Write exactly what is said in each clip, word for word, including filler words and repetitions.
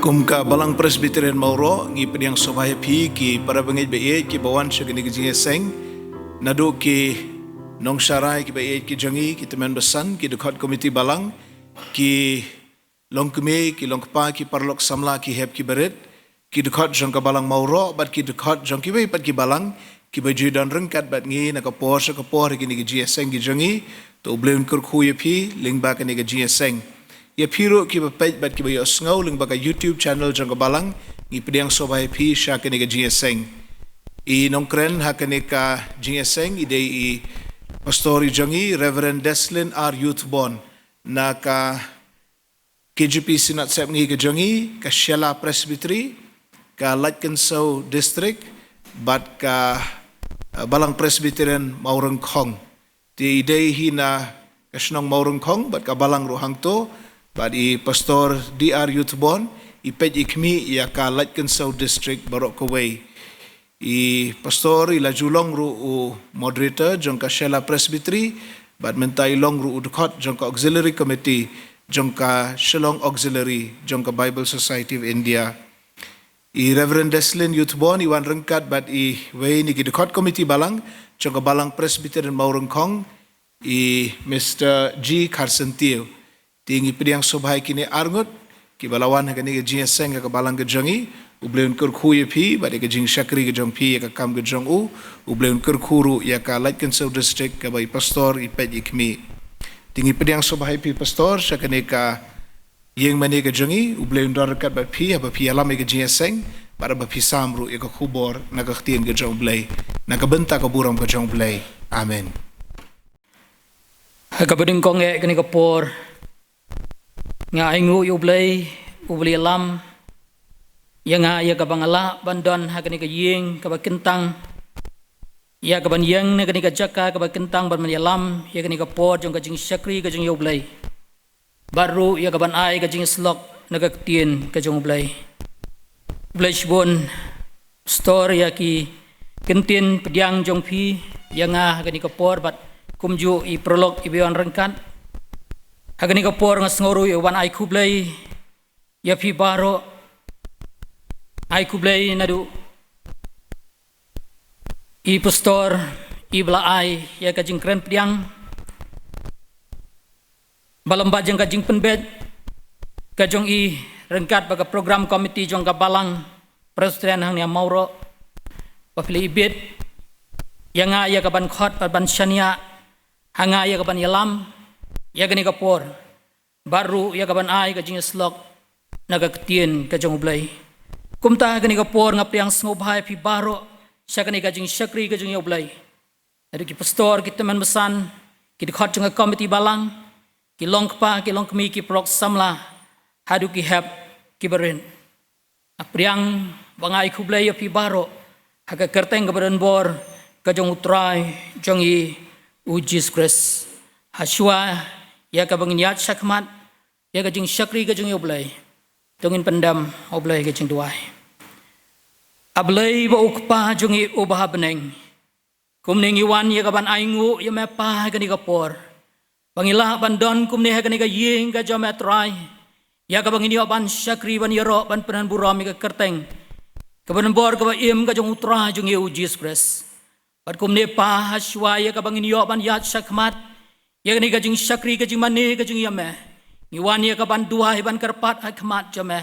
Kum ka Balang Presbyterian Mawroh, ngi pdiang sngewbha ïa phi ki para bangeit ba ïeit kiba wan sha kane ka jingïaseng. Naduh ki nongsharai kiba ïeit ki jong ngi, ki tymmen basan, ki dkhot komiti balang, ki longkmie, ki longkpa, ki paralok samla, ki hep ki barit, ki dkhot jong ka Balang Mawroh bad ki dkhot jong kiwei pat ki balang kiba ju don ryngkat bad ngi na ka por sha ka por ha kine ki jingïaseng ki jong ngi. To U Blei un kyrkhu ïa phi lyngba kane ka jingïaseng. Ïa phi ruh kiba peit bad kiba ïohsngew lyngba ka YouTube channel jong ka balang, ngi pdiang sngewbha ïa phi sha kane ka jingïaseng. I nongkren ha kane ka jingïaseng i dei i pastor i jong ngi, Reverend Deslin R Youthborn, na ka K J P Synod Sepngi ka jong ngi, ka Shella Presbytery, ka Laitkynsou District bad ka, eh, Balang Presbyterian Mawryngkhong. Te i dei hi na ka shnong Mawryngkhong bad ka balang ruh hangto, bad i Pastor D R Youthborn i peit i khmih ïa ka Laitkynsou District baroh kawei. I pastor i la ju long ruh u moderator jong ka Shella Presbytery, bad mynta i long ruh u dkhot jong ka Auxiliary Committee jong ka Shillong Auxiliary jong ka Bible Society of India. I Reverend Deslin Youthborn i wan ryngkat bad iwei na ki dkhot komiti balang jong ka Balang Presbyterian Mawryngkhong, i Mister G Kharsyntiew. Te ngi pdiang sngewbha ïa kine arngut kiba la wan ha kane ka jingïaseng ha ka balang ka jong ngi. U Blei un kyrkhu ïa phi bad ïa ka jingshakri ka jong phi ïa ka kam ka jong u. U Blei un kyrkhu ruh ïa ka Laitkynsou District kaba i pastor i peit i khmih. Te ngi pdiang sngewbha ïa phi pastor sha kane ka ïing mane ka jong ngi. U Blei un don ryngkat bad phi haba phi ïalam ïa ka jingïaseng bad haba phi sam ruh ïa ka khubor na ka ktien ka jong U Blei, na ka bynta ka burom ka jong U Blei. Amen. Ha kaba nyngkong eh kane ka por nga ainguh ïa U Blei, U Blei ïalam ïa nga ïa kaba nga lah ban don ha kane ka ïing kaba kyntang, ïa kaban ïeng na kane ka jaka kaba kyntang ban ïalam ïa kane ka por jong ka jingshakri ka jong ïa U Blei, bad ruh ïa kaban ai ka jingïasyllok na ka ktien ka jong U Blei. U Blei shibun, pastor, ïa ki kyntien pdiang jong phi ïa nga ha kane ka por bad kumjuh i paralok iba wan ryngkat. Ha kane ka por nga sngew ruh ïa ban ai khublei ïa phi baroh. Ai khublei naduh i pastor iba la ai ïa ka jingkren pdiang ba lem bad jong ka jingpynbeit ka jong i ryngkat bad ka program committee jong ka Balang Presbyterian hangne ha Mawroh, ba phi la ibit ïa nga ïa kaban khot bad ban shaniah ha nga ïa kaban ïalam ïa kane ka por, bad ruh ïa kaban ai ka jingïasyllok na ka ktien ka jong U Blei. Kumta ha kane ka por nga pdiang sngewbha ïa phi baroh sha kane ka jingshakri ka jong ïa U Blei. Naduh ki pastor, ki tymmen basan, ki dkhot jong ka komiti balang, ki longkpa, ki longkmie, ki paralok samla, haduh ki hep ki barit. Nga pdiang bad nga ai khublei ïa phi baroh ha ka kyrteng kaba donbor ka jong U Trai jong ngi U Jisu Khrist. Hashwa ïa kaba ngin ïaid shakhmat ïa ka jingshakri ka jong ïa U Blei, to ngin pyndem ha U Blei ka jingduwai. A Blei bad U Kpa jong ngi uba ha bneng, kumne ngi wan ïa kaban ainguh ïa me Pa ha kane ka por, ba ngi lah ban don kumne ha kane ka ïing ka jong me Trai, ïa kaba ngin ïoh ban shakri, ban ïaroh, ban pynburom ïa ka kyrteng kaba donbor kaba im ka jong U Trai jong ngi U Jisu Khrist. Bad kumne Pa, hashwa ïa kaba ngin ïoh ban ïaid shakhmat ïa kane ka jingshakri ka jingmane ka jong ngi ïa me, ngi wan ïa kaban duwai ban kyrpad ha khmat jong me.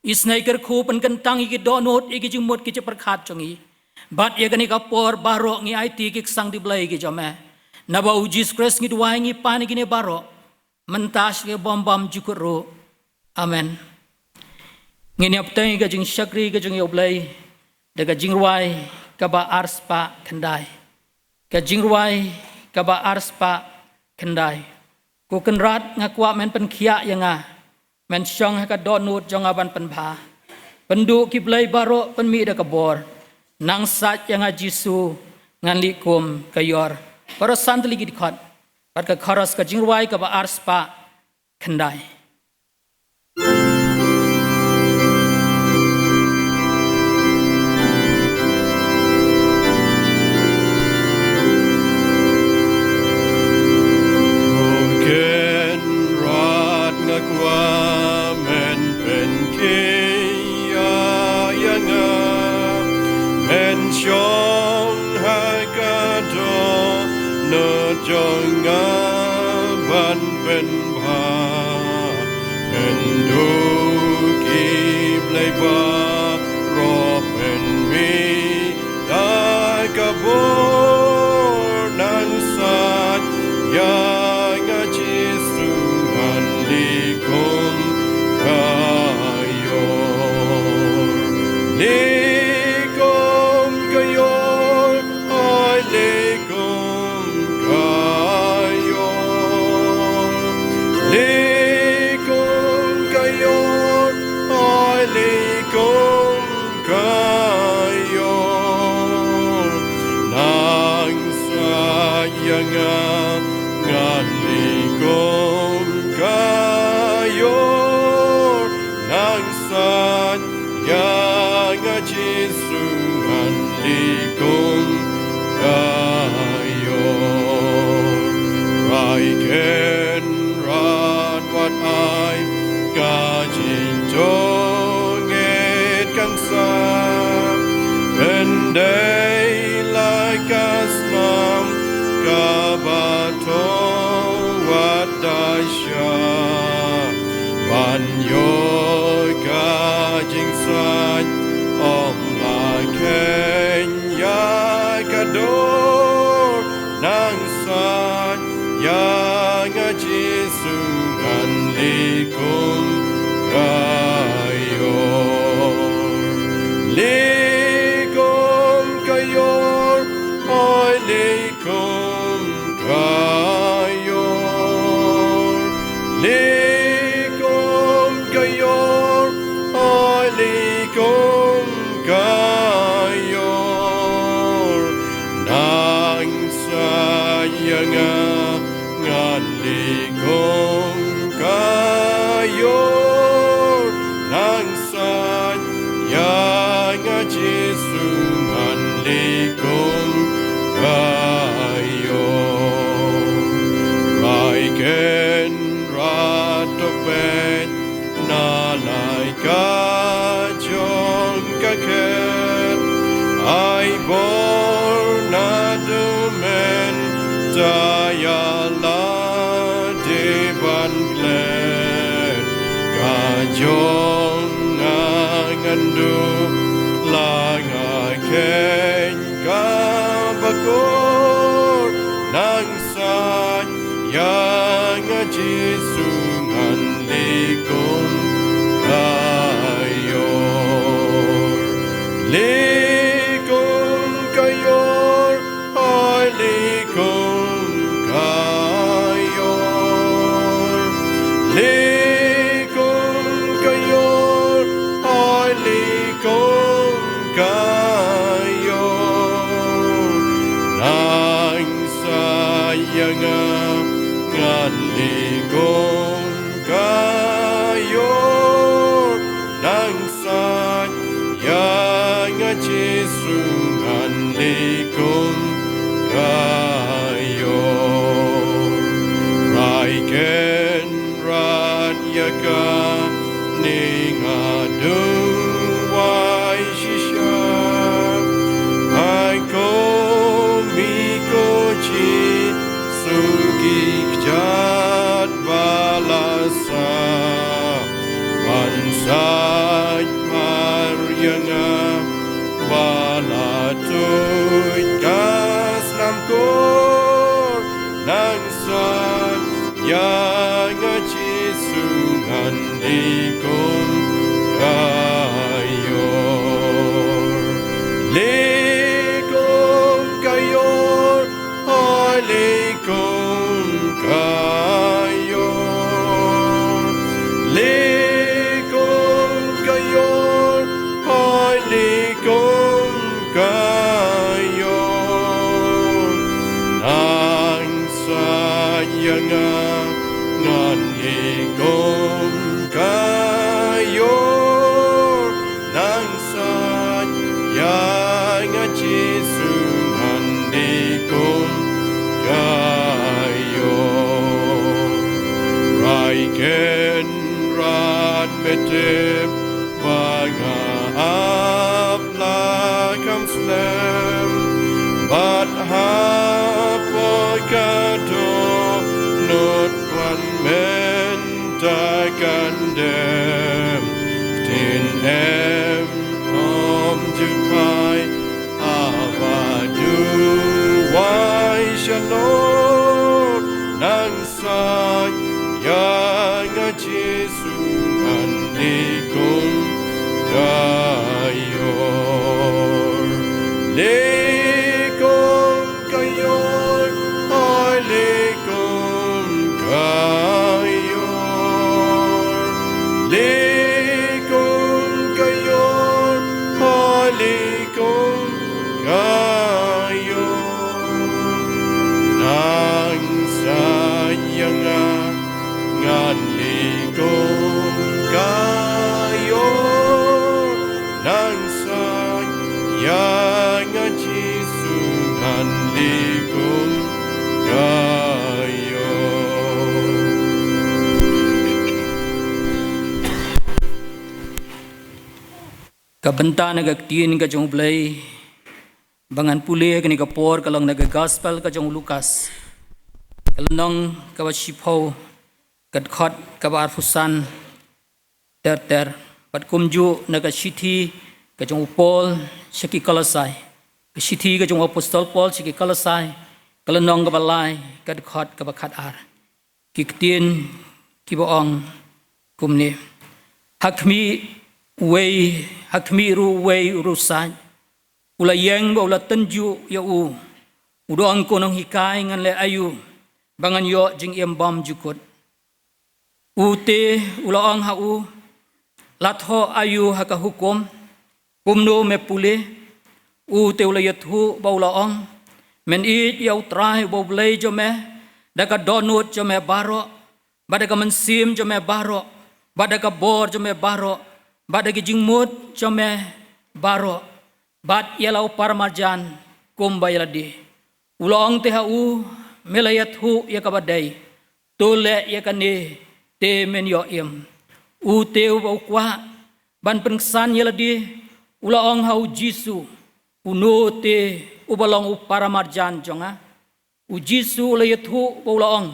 Isynei kyrkhu pynkyntang ïa ki dohnud, ïa ki jingmut ki jingpyrkhat jong ngi. Bad ïa kane ka por baroh ngi aiti ki ksang die Blei ki jong me. Naba U Jisu Khrist ngi duwai ngi pan ïa kine baroh, mynta sha ki bym bymjukut ruh. Amen. Ngin ïa bteng ïa ka jingshakri ka jong ïa U Blei da ka jingrwai kaba arspah khyndai. Ka jingrwai kaba arspah khyndai. Ko Kynrad, nga kwah men pynkhiah ïa nga, men shong ha ka dohnud jong nga ban pynbha. Pynduh ki blei baroh, pynmih da ka bor. Nang sait ïa nga Jisu, ngan lih kum ka ïor. Baroh san tylli ki dkhot bad ka chorus, ka jingrwai kaba arspah khyndai. Ko Kynrad, nga kwah men pynkhih jong nga ban pynbha. Mynduh ki blei baroh pynmih da ka bor, nang sait ïa nga Jisu ngan leh kum ka ïor. Leh kum ka ïor, ai leh kum ka ïor. Leh kum ka ïor, ai leh kum ka ïor. Nang sait ïa nga ngan leh kum ka ïor. Nang sait ïa nga Jisu ngan leh kum ka ïor. Rai kynrad wat ai ka jingthoh ngeit kan sa pyndei la ka snam kaba thoh wat da sha ban ïoh ka jingsait. Ym lah kheiñ ïa ka dor, nang sait ïa nga Jisu ngan leh kum ka ïor. Leh kum ka ïor, ai leh kum ka ïor. Leh kum ka ïor, ai leh kum ka ïor. Nang sait ïa nga ngan leh kum ka ïor. Nang sait ïa nga Jisu ngan leh kum ka ïor. Rai kynrad to peit na lai ka jong ka khet. Ai bor na dum mynta ïa lade ban klet. Ka jong nga ngan duh la nga kheiñ kaba kor. Nang sait ïa nga Jisu ngan leh kum ka ïor. Leh kum ka ïor, ai leh kum ka ïor. Leh kum ka ïor, ai leh kum ka ïor. Nang sait ïa nga ngan leh kum ka ïor. Nang sait ïa nga Jisu ngan leh kum ka ïor. Rai kynrad ïa kane nga duwai shisha. Ai ko mi ko Jisu ki kjat ba la sah ban sait mar ïa nga ba la tuid ka snam kor. Nang sait ïa nga Jisu ngan leh kum ka ïor. Leh kum ka ïor, ai leh kum ka ïor. Leh kum ka ïor, ai leh kum ka ïor. Nang sait ïa nga ngan leh kum ka ïor. Nang sait ïa nga Jisu ngan leh kum ka ïor. Rai kynrad me tip ba nga ap la kham slem. Bad hapoh ka Dem ktien em ym ju phai, haba duwai shalor, nang sait ïa nga Jisu, ngan leh kum ka ïor. Leh kum ka ïor, hai leh kum ka ïor. Leh kum ka ïor, hai leh kum ka ïor. Nang sait ïa nga, ngan leh kum ka ïor. Nang sait ïa nga Jisu, ngan leh kum ka ïor. Ka bynta na ka ktien ka jong U Blei ba ngan pule kane ka por ka long na ka gospel ka jong u Lukas, ka lynnong kaba shiphew, ka dkhot kaba arphew san ter ter. Bad kumjuh na ka shithi ka jong u Paul sha ki Kolosai, ka shithi ka jong u apostol Paul sha ki Kolosai, ka lynnong kaba lai, ka dkhot kaba khat ar. Ki ktien kiba ong kumne: Ha khmih uwei, ha khmih ruh uwei u riewsait, u la ïeng bad u la tynjuh ïa u, u da ong, Ko nonghikai, ngan leh aïu ba ngan ïoh jingim bymjukut? U te u la ong ha u, La thoh aïu ha ka hukum? Kumno me pule? U te u la ïathuh bad u la ong, Men ïeit ïa U Trai uba U Blei jong me da ka dohnud jong me baroh, bad da ka mynsiem jong me baroh, bad da ka bor jong me baroh, bad da ki jingmut jong me baroh, bad ïa la u paramarjan kumba ïa lade. U la ong te ha u, Me la ïathuh ïa kaba dei, to leh ïa kane te men ïoh im. U te uba u kwah ban pynksan ïa lade u la ong ha u Jisu, Uno te uba long u paramarjan jong nga? U Jisu u la ïathuh bad u la ong,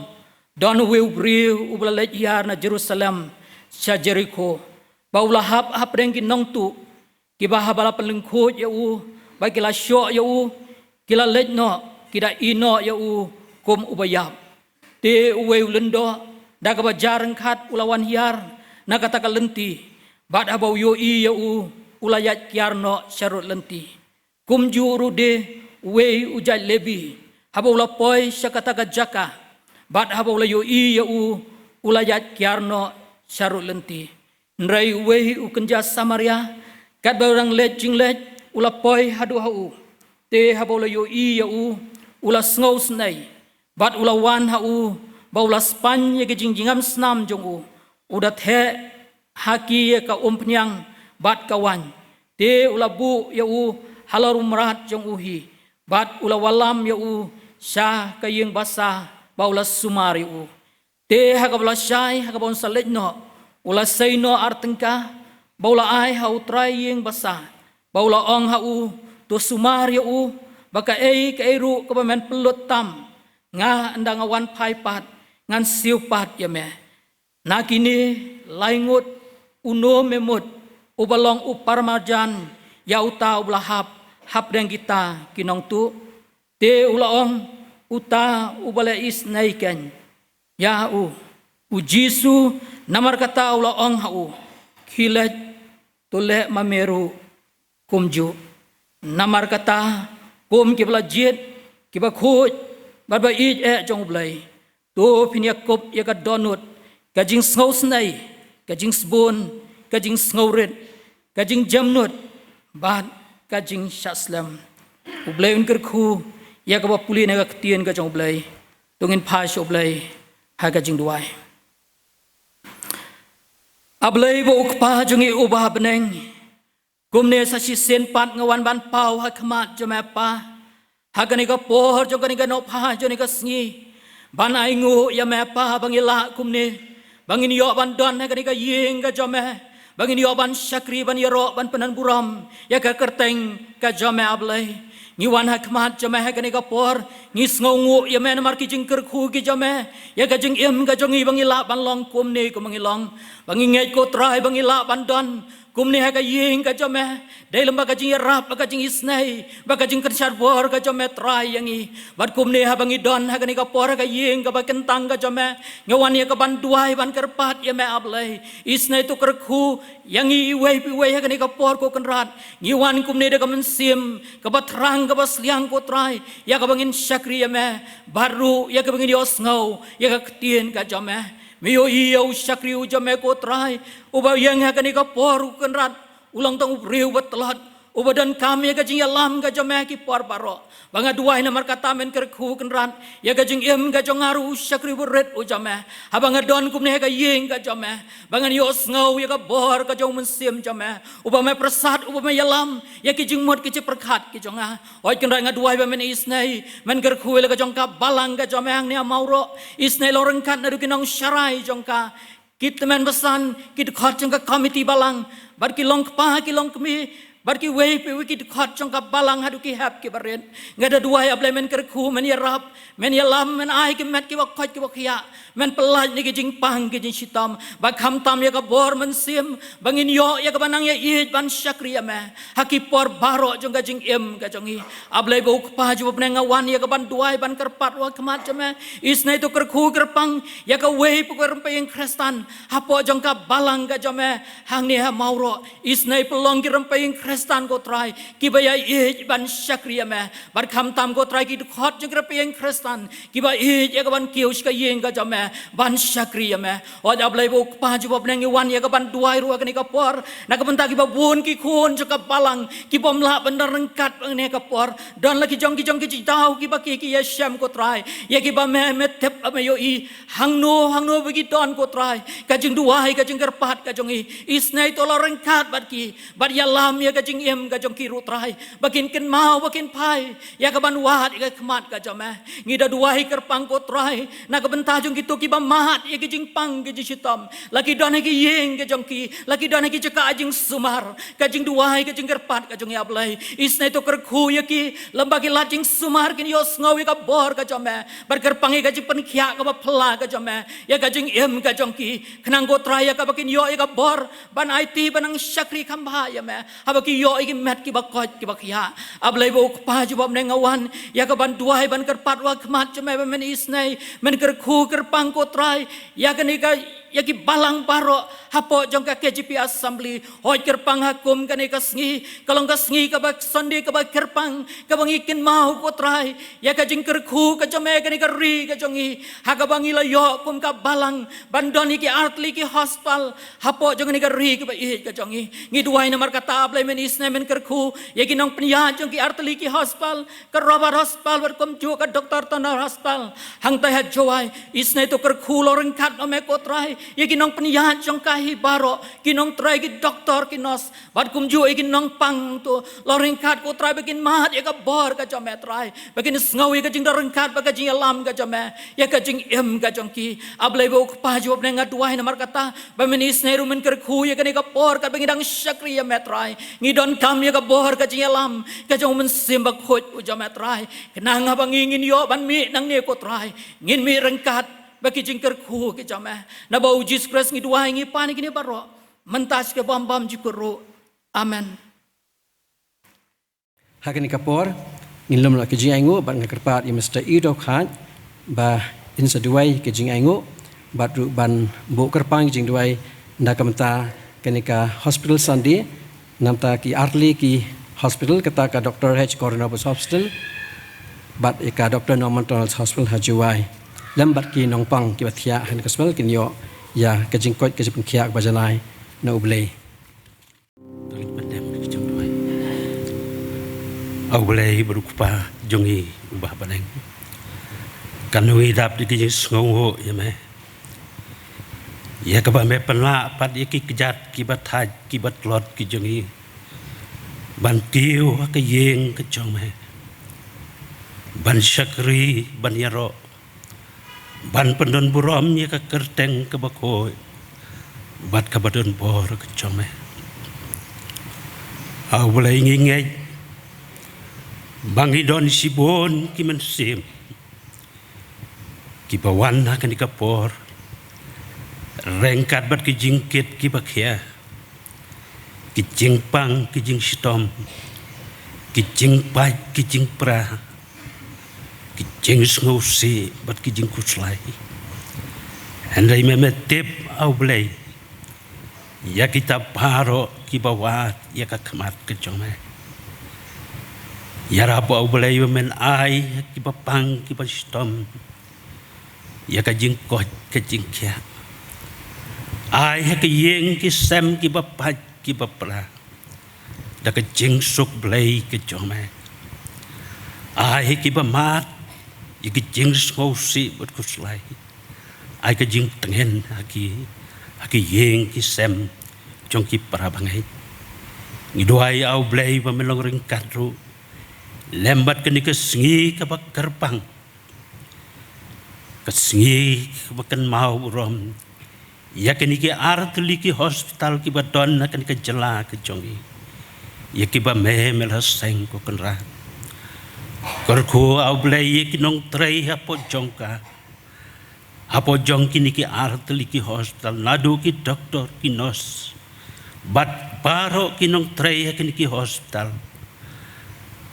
Don uwei u briew uba la leit hiar na Jerusalem sha Jerikho, bad u la hap hapdeng ki nongtuh, kiba haba la pynlyngkhuid ïa u bad ki la shoh ïa u, ki la leit noh, ki da ïeh noh ïa u kum uba ïap. Te uwei u lyngdoh da kaba jar ryngkat u la wan hiar na kata ka lynti, bad haba u ïohi ïa u, u la ïaid kiar noh sharud lynti. Kumjuh ruh de uwei u jait Lebi, haba u la poi sha kata ka jaka, bad haba u la ïohi ïa u, u la ïaid kiar noh sharud lynti. Hynrei uwei u kynja Samaria, katba u dang leit jingleit, u la poi haduh ha u. Te haba u la ïohi ïa u, u la sngewsynei, bad u la wan ha u, bad u la spaiñ ïa ki jingjngem snam jong u. U da theh ha ki ïa ka umphniang bad ka waiñ. Te u la buh ïa u halor u mrad jong u hi, bad u la wallam ïa u sha ka ïing basa, bad u la sumar ïa u. Te ha kaba lashai, ha kaba un sa leit noh, u la sei noh ar tyngka, bad u la ai ha u trai ïing basa, bad u la ong ha u, To sumar ïa u, ba kaei kaei ruh kaba men pynlut tam, nga, ynda nga wan phai pat, ngan siew pat ïa me. Na kine lai ngut, uno me mut uba long u paramarjan ïa uta uba la hap hapdeng kita ki nongtuh? Te u la ong, Uta uba la isynei kein ïa u. U Jisu namar kata u la ong ha u, Khie leit, to leh ma me ruh kumjuh. Namar kata, kum kiba la jied, kiba khuid, bad ba ïeit eh jong U Blei, to phin ïakup ïa ka dohnud, ka jingsngewsynei, ka jingsbun, ka jingsngewrit, ka jingjemnud, bad ka jingshah slem. U Blei un kyrkhu ïa kaba pule na ka ktien ka jong U Blei. To ngin phai sha U Blei ha ka jingduwai. A Blei ba u Kpa jong ngi uba ha bneng, kumne sa shisien pat nga wan ban paw ha khmat jong me Pa, ha kane ka por jong kane ka nongphai jong kane ka sngi, ban ainguh ïa me Pa ba ngi lah kumne, ba ngin ïoh ban don ha kane ka ïing ka jong me, ba ngin ïoh ban shakri, ban ïaroh, ban pynburom ïa ka kyrteng ka jong me A Blei. Ngi wan ha khmat jong me ha kane ka por, ngi sngewnguh ïa me namar ki jingkyrkhu ki jong me ïa ka jingim ka jong ngi, ba ngi lah ban long kumne kumba ngi long, ba ngi ngeit ko Trai ba ngi lah ban don kumne ha ka ïing ka jong me. Dei lem bad ka jingïarap, bad ka jingisnei, bad ka jingkyrshan bor ka jong me Trai ïa ngi. Bad kumne haba ngi don ha kane ka por ha ka ïing kaba kyntang ka jong me, ngi wan ïa ka ban duwai ban kyrpad ïa me A Blei. Isnei to kyrkhu ïa ngi iwei pa iwei ha kane ka por ko Kynrad. Ngi wan kumne da ka mynsiem kaba thrang kaba sliang ko Trai, ïa kaba ngin shakri ïa me, bad ruh ïa kaba ngin ïohsngew ïa ka ktien ka jong me. Me ïohi ïa u shakri u jong me ko Trai, uba ïeng ha kane ka por ko Kynrad, u long tang u briew ba tlot, uba donkam ïa ka jingïalam ka jong me ki por baroh. Ba nga duwai namar kata men kyrkhu Kynrad, ïa ka jingim ka jong nga ruh u shakri ba rit u jong me. Haba nga don kumne ha ka ïing ka jong me, ba ngan ïohsngew ïa ka bor ka jong u Mynsiem jong me, uba me pyrsad, uba me ïalam ïa ki jingmut ki jingpyrkhat ki jong nga. Hooid Kynrad, nga duwai ba men isnei men kyrkhu ïa la ka jong ka balang ka jong me hangne ha Mawroh. Isnei long ryngkat naduh ki nongsharai jong ka, ki tymmen basan, ki dkhot jong ka komiti balang, bad ki longkpa ki longkmie, bad kiwei pa iwei ki dkhot jong ka balang haduh ki hep ki barit. Nga da duwai A Blei men kyrkhu, men ïarap, men ïalam, men ai ki met kiba koit kiba khiah, men pyllait na ki jingpang ki jingshitom, ba khamtam ïa ka bor Mynsiem ba ngin ïoh ïa kaba nang ïaieit ban shakri ïa me ha ki por baroh jong ka jingim ka jong ngi. A Blei bad u Kpa jong u bneng, nga wan ïa ka ban duwai ban kyrpad ruh ha khmat jong me. Isnei to kyrkhu kyrpang ïa kawei pa kawei rympei ïing Khristan hapoh jong ka balang ka jong me hangne ha Mawroh. Isnei pynlong ki rympei ïing Khristan ko Trai kiba ïaieit ban shakri ïa me, bad khamtam ko Trai ki dkhot jong ki rympei ïing Khristan kiba ïeit ïa ka ban kiew sha ka ïing ka jong me ban shakri ïa me. Hooid A Blei bad u Kpa jong u bneng, ngi wan ïa ka ban duwai ruh ha kane ka por na ka bynta kiba bun ki khun jong ka balang kibym lah ban don ryngkat ha kane ka por. Don la ki jong ki jong ki jingdaw kiba ki ki ïashem ko Trai, ïa kiba me me tip, me ïohi hangno hangno ba ki don ko Trai. Ka jingduwai ka jingkyrpad ka jong ngi, isnei to long ryngkat bad ki, bad ïalam ïa ka jingim ka jong ki ruh Trai, ba kin kynmaw, ba kin phai ïa ka ban wad ïa ka khmat ka jong me. Ngi da duwai kyrpang ko Trai na ka bynta jong kito kiba mad ïa ki jingpang ki jingshitom, la ki don ha ki ïing ka jong ki, la ki don ha ki jaka jingsumar. Ka jingduwai ka jingkyrpad ka jong ngi A Blei, isnei to kyrkhu ïa ki, lem bad ki lad jingsumar kin ïohsngew ïa ka bor ka jong me, bad kyrpang ïa ka jingpynkhiah kaba phylla ka jong me ïa ka jingim ka jong ki, khnang ko Trai ïa kaba kin ïoh ïa ka bor ban aiti, ban nang shakri kham bha ïa me haba ki ïoh ïa ki met kiba koit kiba khiah. A Blei bad u Kpa jong u bneng, nga wan ïa ka ban duwai ban kyrpad ruh ha khmat jong me ba men isnei men kyrkhu kyrpang ko Trai ïa kane ka, ïa ki balang baroh hapoh jong ka K J P Assembly. Hooid kyrpang ha kum kane ka sngi, ka long ka sngi kaba Sunday kaba kyrpang, kaba ngi kynmaw ko Trai ïa ka jingkyrkhu ka jong me ha kane ka ri ka jong ngi, ha kaba ngi la ïoh kum ka balang ban don ïa ki artylli ki hospital hapoh jong kane ka ri kaba ïeit ka jong ngi. Ngi duwai namar kata A Blei men isnei men kyrkhu ïa ki nongpynïaid jong ki artylli ki hospital, ka Robert Hospital bad kumjuh ka Doctor Tanor Hospital hangtai ha Jowai. Isnei to kyrkhu long ryngkat bad me ko Trai ïa ki nongpynïaid jong ka hi baroh, ki nongtrei, ki doktor, ki nurse, bad kumjuh ïa ki nongpang to long ryngkat ko Trai ba kin mad ïa ka bor ka jong me Trai, ba kin sngew ïa ka jingdon ryngkat bad ka jingïalam ka jong me ïa ka jingim ka jong ki. A Blei bad u Kpa jong u bneng, nga duwai namar kata ba men isnei ruh men kyrkhu ïa kane ka por kaba ngi dang shakri ïa me Trai. Ngi donkam ïa ka bor ka jingïalam ka jong u Mynsiem Bakhuid u jong me Trai, khnang haba ngi ngin ïoh ban mih nangne ko Trai, ngin mih ryngkat bad ki jingkyrkhu ki jong me. Naba u Jisu Khrist ngi duwai, ngi pan ïa kine baroh mynta sha ka bym bymjukut ruh. Amen. Ha kane ka por ngin lum la ka jingainguh bad nga kyrpad ïa Mister Ido Khat ba in sa duwai ka jingainguh bad ruh ban buh kyrpang ka jingduwai na ka bynta kane ka Hospital Sunday, na ka bynta ki artylli ki hospital, kata ka Doctor H Corona Hospital bad ïa ka Doctor Norman Tunnels Hospital ha Jowai, lem bad ki nongpang kiba thiah ha kane ka hospital kin ïoh ïa ka jingkoit ka jingpynkhiah kaba janai na U Blei. To ngin pyndem ka jingduwai. A Blei bad u Kpa jong ngi uba ha bneng, katno ngi dap da ka jingsngewnguh ïa me, ïa kaba me pynlah pat ïa ki kjat kiba thait kiba tlot ki jong ngi ban kiew ha ka ïing ka jong me, ban shakri, ban ïaroh, ban pyndonburom ïa ka kyrteng kaba khuid bad kaba donbor ka jong me. A Blei, ngi ngeit Ba ngi don shibun ki mynsiem kiba wan ha kane ka por ryngkat bad ki jingkit kiba khia, ki jingpang ki jingshitom, ki jingpait ki jingpra, ki jingsngewsih bad ki jingkhuslai. Hynrei me me tip, A U Blei, ïa kita baroh kiba wad ïa ka khmat ka jong me. Ïarap, A U Blei, ba men ai ha kiba pang kiba shitom ïa ka jingkoit ka jingkhiah. Ai ha ka ïing ki sem kiba pait kiba pra da ka jingsuk Blei ka jong me. Ai ha kiba mad ïa ka jingsngewsih bad khuslai. Ai ka jingtngen ha ki, ha ki ïing ki sem jong ki para bangeit. Ngi duwai, A U Blei, ba men long ryngkat ruh lem bad kane ka sngi kaba kyrpang, ka sngi kaba kynmaw burom ïa kine ki artylli ki hospital kiba don ha kane ka jylla ka jong ngi, ïa kiba me me la seng, ko Kynrad. Kyrkhu, A U Blei, ïa ki nongtrei hapoh jong ka, hapoh jong kine ki artylli ki hospital, naduh ki doktor, ki nurse bad baroh ki nongtrei ha kine ki hospital.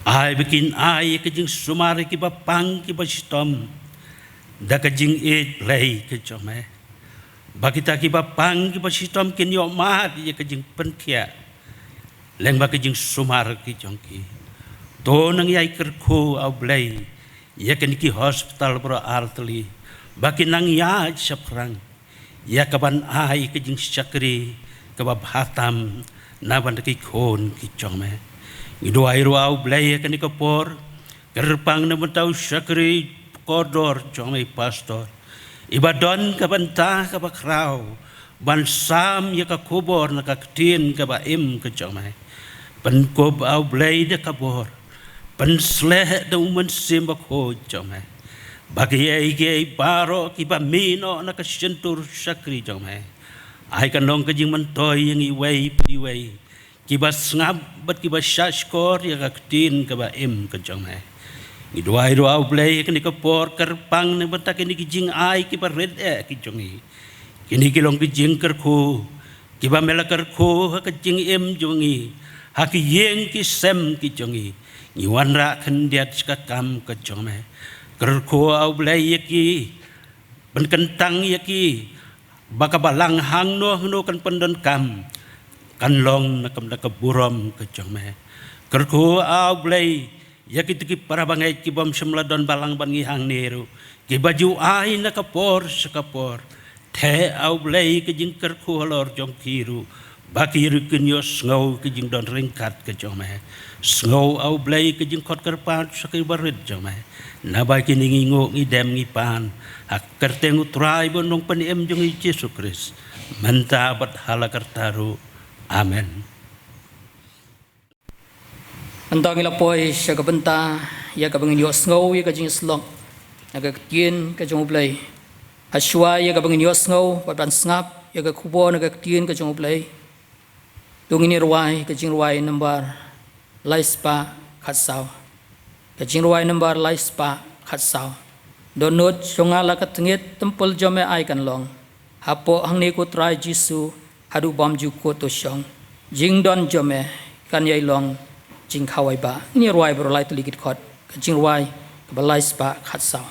Ai ba kin ai ïa ka jingsumar ïa kiba pang kiba shitom da ka jingïeit Blei ka jong me. Ba kita kiba pang kiba shitom kin ïoh mad ïa ka jingpynkhiah lyngba ka jingsumar ka jong ki. To nang ïai kyrkhu, A U Blei, ïa kine ki hospital baroh artylli ba kin nang ïaid shaphrang ïa kaban ai ka jingshakri kaba bha tam na bynta ki khun ki jong me. Ngi duwai ruh, A U Blei, ïa kane ka por kyrpang na bynta u shakri kordor jong me, pastor, iba don ka bynta kaba khraw ban sam ïa ka khubor na ka ktien kaba im ka jong me. Pynkup, A U Blei, da ka bor, pynsleh da u Mynsiem Bakhuid jong me, ba kiei kiei baroh kiba mih noh na ka shyntur shakri jong me, ai kan long ka jingmyntoi ïa ngi iwei pa iwei kiba sngap bad kiba shahshkor ïa ka ktien kaba im ka jong me. Ngi duwai ruh, A U Blei, ïa kane ka por kyrpang na bynta kine ki jingai kiba rit eh ki jong ngi. Kine ki long ki jingkyrkhu kiba me la kyrkhu ha ka jingim jong ngi, ha ki ïing ki sem ki jong ngi. Ngi wanrah khyndiat sha ka kam ka jong me. Kyrkhu, A U Blei, ïa ki, pynkyntang ïa ki ba ka balang hangno hangno kan pyndonkam, kan long na ka, na ka burom ka jong me. Kyrkhu, A U Blei, ïa kito ki para bangeit kibym shym la don balang bad ngi hangne ruh, kiba ju ai na ka por sha ka por. Theh, A U Blei, ka jingkyrkhu halor jong ki ruh ba ki ruh kin ïohsngew ka jingdon ryngkat ka jong me. Sngew, A U Blei, ka jingkhot kyrpad sha ki barit jong me. Naba kine ngi nguh, ngi dem, ngi pan ha ka kyrteng u Trai bad u Nongpynim jong ngi, Jisu Khrist, mynta bad ha la karta ruh. Amen. Mynta ngi la poi sha ka bynta ïa kaba ngin ïohsngew ïa ka jingïasyllok na ka ktien ka jong U Blei. Hashwa ïa kaba ngin ïohsngew bad ban sngap ïa ka khubor na ka ktien ka jong U Blei, to ngin ïa rwai ka jingrwai nambar lai spah khatsaw. Ka jingrwai nambar lai spah khatsaw. Dohnud jong nga la ka tyngit, templ jong me ai kan long. Hapoh hangne, ko Trai Jisu, haduh bym ju kut to shong, jingdon jong me kan ïai long jingkhawai bah. Ngin ïa rwai baroh lai tylli ki dkhot, ka jingrwai kaba lai spah khatsaw.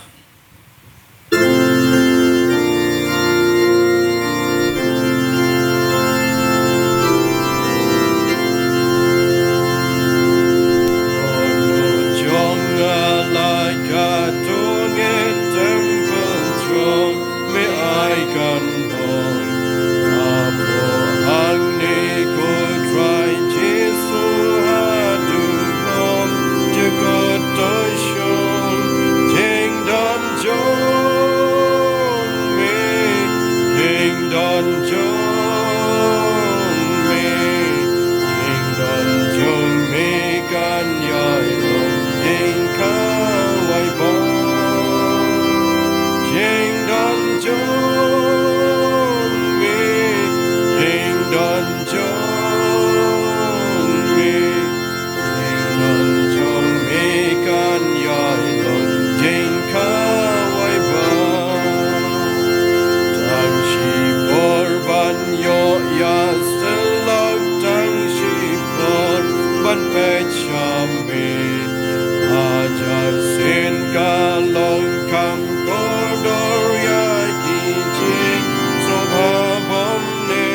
Kor ïa ki jingsngewbha bymne,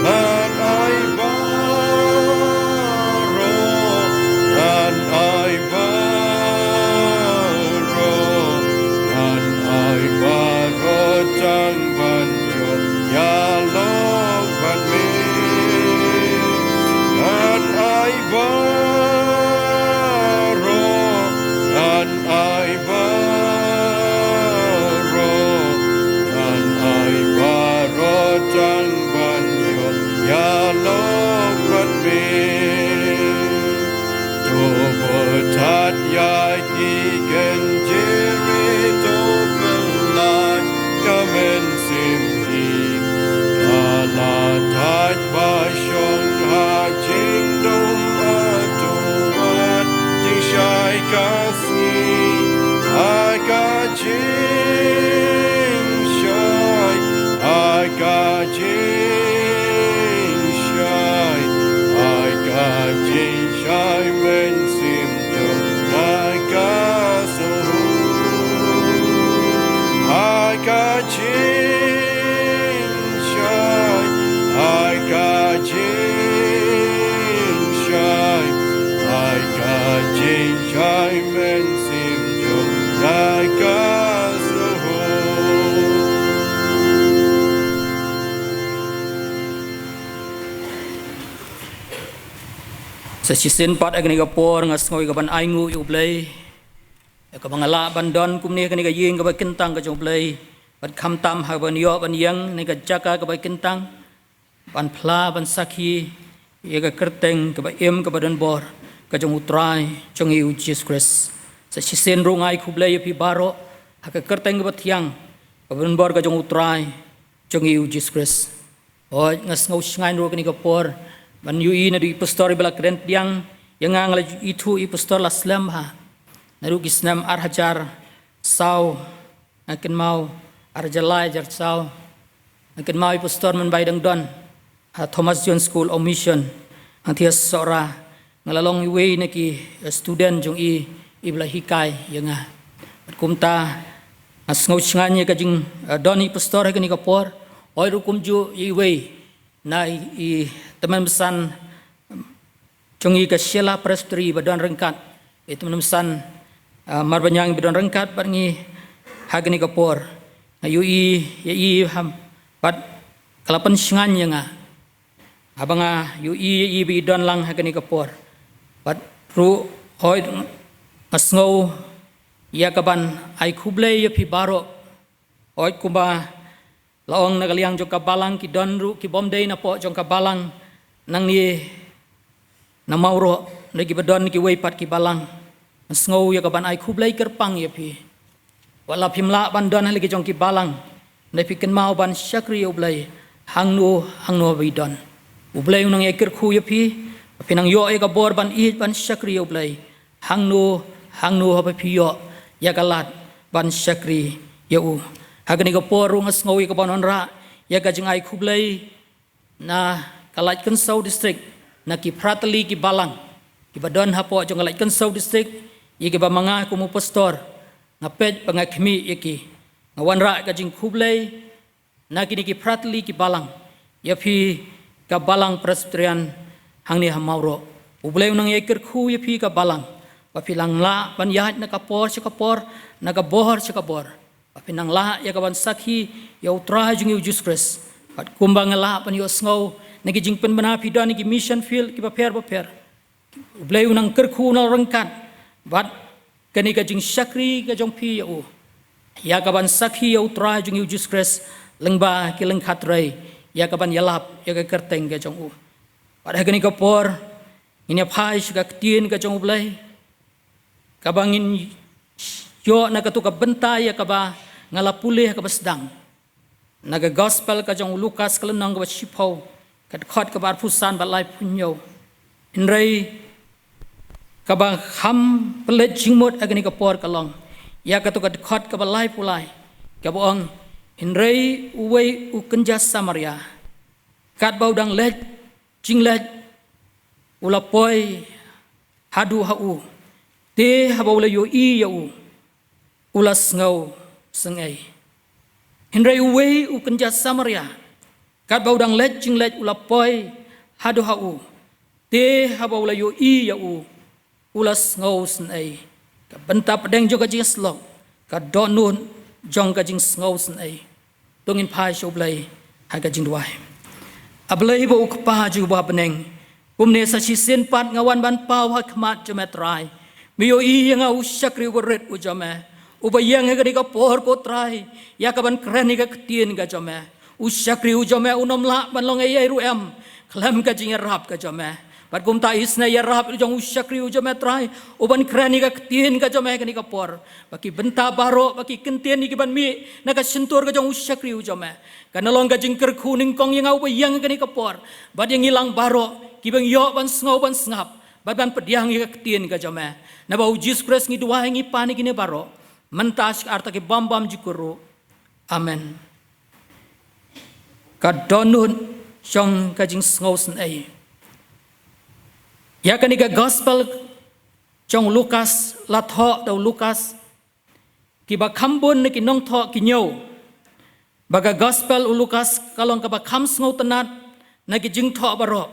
ngan ai baroh, ngan ai baroh, ngan ai baroh tang ban ïoh ïalong bad me. Ngan ai baroh, ngan ai baroh, ngan ai baroh tang ban ïoh ïalong bad me. To bthat ïa ki kynjri, to pyllait ka mynsiem hi. Ka la thait ba shong ha jingdum, ha to wat jingshai ka sngi. Ha ka jingshai, ha ka jingshai, ha ka jingshai mynsiem jong nga ka sngewhun. Ha ka jingshai, ha ka jingshai, ha ka jingshai mynsiem jong nga ka sngewhun. Sa shisien pat ha kane ka por nga sngew ïa ka ban ainguh ïa U Blei, ïa kaba nga lah ban don kumne ha kane ka ïing kaba kyntang ka jong U Blei, bad khamtam ha kaba ngi ïoh ban ïeng ha kane ka jaka kaba kyntang ban phla, ban sakhi ïa ka kyrteng kaba im, kaba donbor ka jong U Trai jong ngi U Jisu Khrist. Sa shisien ruh nga ai khublei ïa phi baroh ha ka kyrteng kaba thiang, kaba donbor ka jong U Trai jong ngi U Jisu Khrist. Hooid, nga sngew shngaiñ ruh ha kane ka por ban ïohi naduh i pastor iba la kren pdiang ïa nga, nga la ithuh i pastor la slem bha. Naduh ki snem ar hajar saw, nga kynmaw, ar hajar lai, ar hajar saw, nga kynmaw i pastor mynba i dang don ha Thomas Jones School of Mission, hangtei ha Sohra. Nga la long iwei na ki, eh, student jong i, iba la hikai ïa nga. Bad kumta nga sngew shngaiñ ïa ka jing, eh, don i pastor ha kane ka por. Hooid, ruh kumjuh iwei na i, i tymmen basan jong i ka Shella Presbytery ba don ryngkat, i tymmen basan, ah, Marbaniang ba don ryngkat bad ngi ha kane ka por. Nga ïohi ïa i ham, bad ka la pynshngaiñ ïa nga haba nga ïohi ïa i ba i don lang ha kane ka por. Bad ruh, hooid, nga sngew ïa ka ban ai khublei ïa phi baroh. Hooid, kumba la ong, na ka liang jong ka balang ki don ruh ki bym dei napoh jong ka balang nangne na Mawroh, na kiba don kiwei pat ki balang. Nga sngew ïa ka ban ai khublei kyrpang ïa phi. Wat la phim lah ban don ha la ki jong ki balang, hynrei phi kynmaw ban shakri ïa U Blei hangno hangno ba phi don. U Blei un nang ïai kyrkhu ïa phi, ba phin nang ïoh ïa ka bor ban ïeit ban shakri ïa U Blei hangno hangno haba phi ïoh ïa ka lad ban shakri ïa U. Ha kane ka por ruh nga sngew ïa ka ban wanrah ïa ka jingai khublei na ka Laitkynsou District, na ki phra tylli ki balang kiba don hapoh jong ka Laitkynsou District, ïa kiba ma nga kum u pastor nga peit ba nga khmih ïa ki. Nga wanrah ka jingkhublei na kine ki phra tylli ki balang ïa phi ka balang Presbyterian hangne ha Mawroh. U Blei un nang ïai kyrkhu ïa phi ka balang, ba phin nang lah ban ïaid na ka por sha ka por, na ka bor sha ka bor, ba phin nang lah ïa ka ban sakhi ïa U Trai jong ngi U Jisu Khrist. Bad kumba nga lah ban ïohsngew na ki jingpynbna, phi don na ki mission field kiba pher bapher. U Blei un nang kyrkhu, un nang ryngkat bad kane ka jingshakri ka jong phi ïa U, ïa ka ban sakhi ïa U Trai jong ngi U Jisu Khrist lyngba ki lyngkha trei, ïa ka ban ïalap ïa ka kyrteng ka jong U. Bad ha kane ka por ngin ïa phai sha ka Ktien ka jong U Blei, kaba ngin ïoh na kato ka bynta ïa kaba nga la pule ha kaba sdang, na ka Gospel ka jong u Lukas, ka lynnong kaba shiphew, ka dkhot kaba arphew san bad laiphew hynñiew. Hynrei kaba kham pynleit jingmut ha kane ka por ka long ïa kato ka dkhot kaba laiphew lai, kaba ong, hynrei uwei u kynja Samaria, katba u dang leit jingleit, u la poi haduh ha U. Te haba u la ïohi ïa U, u la sngew sngew. Hynrei uwei u kynja Samaria, katba u dang leit jingleit u la poi haduh ha u. Te haba u la ïohi ïa u, u la sngewsynei. Ka bynta pdeng jong ka jingïasyllok, ka dohnud jong ka jingsngewsynei. To ngin phai sha U Blei ha ka jingduwai. A Blei ba u Kpa jong u ba ha bneng, kumne sa shisien pat nga wan ban paw ha khmat jong me Trai. Me ïohi ïa nga u shakri uba rit u jong me, uba ïeng ha kane ka por ko Trai ïa ka ban kren ïa ka ktien ka jong me. U shakri u jong me unym lah ban long ei ei ruh em khlem ka jingïarap ka jong me. Bad kumta isynei ïarap jong u shakri u jong me Trai, u ban kren ïa ka ktien ka jong me ha kane ka por. Ba ki bynta baroh, ba ki kyntien ïa ki ban mih na ka shyntur ka jong u shakri u jong me, kan long ka jingkyrkhu nyngkong ïa nga uba ïeng ha kane ka por, bad ïa ngi lang baroh kiba ngi ïoh ban sngew ban sngap bad ban pdiang ïa ka ktien ka jong me. Naba u Jisu Khrist ngi duwai ngi pan ïa kine baroh mynta sha ka arta ki bam bam jukut ruh. Amen. Ka dohnud jong ka jingsngewsynei. Ïa kane ka gospel jong u Lukas la thoh da u Lukas, kiba kham bun na ki nongthoh ki ñiew ba ka gospel u Lukas ka long kaba kham sngewtynnat na ki jingthoh baroh,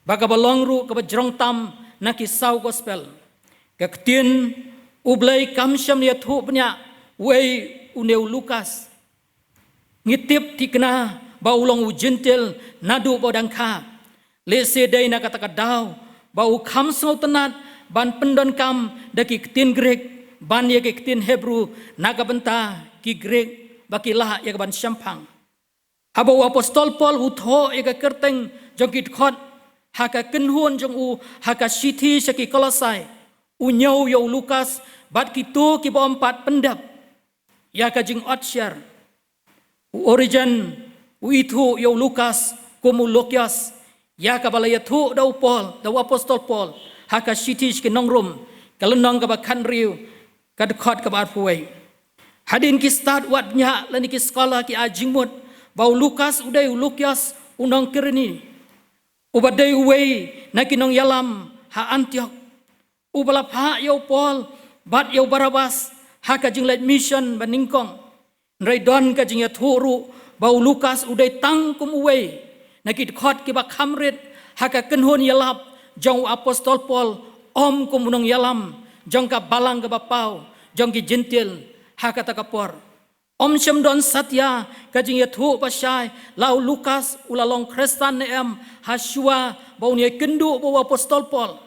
ba kaba long ruh kaba jrong tam na ki saw gospel. Ka ktien U Blei kam shym la ïathuh bniah uei une u Lukas. Ngi tip thikna ba u long u Jentil naduh ba u dang kha. Lehse dei na kata ka daw ba u kham sngewtynnat ban pyndonkam da ki ktien Grik ban ïa ki ktien Hebru, na ka bynta ki Grik ba ki lah ïa ka ban shemphang. Haba u apostol Paul u thoh ïa ka kyrteng jong ki dkhot ha ka kynhun jong u ha ka shithi sha ki Kolosai, u ñiew ïa u Lukas bad kito kiba ym pat pyndep ïa ka jingotsher. U Origen u ithuh ïa u Lukas kum u Lukios, ïa kaba la ïathuh da u Paul, da u apostol Paul ha ka shithi sha ki nong Rom, ka lynnong kaba khathynriew, ka dkhot kaba arphew wei. Hadien ki stad wad bniah lane ki scholar ki ai jingmut ba u Lukas u dei u Lukios u nong Kirene, uba dei uwei na ki nongïalam ha Antiok, uba la phah ïa u Paul bad ïa u Barnabas ha ka jingleit mission ba nyngkong. Hynrei don ka jingïathuh ruh ba u Lukas u dei tang kum uwei na ki dkhot kiba kham rit ha ka kynhun ïalap jong u apostol Paul, ym kum u nongïalam jong ka balang kaba paw jong ki Jentil ha kata ka por. Ym shym don satia ka jingïathuh ba shai la u Lukas u la long Khristan ne em ha shuwa ba un ïakynduh bad u apostol Paul.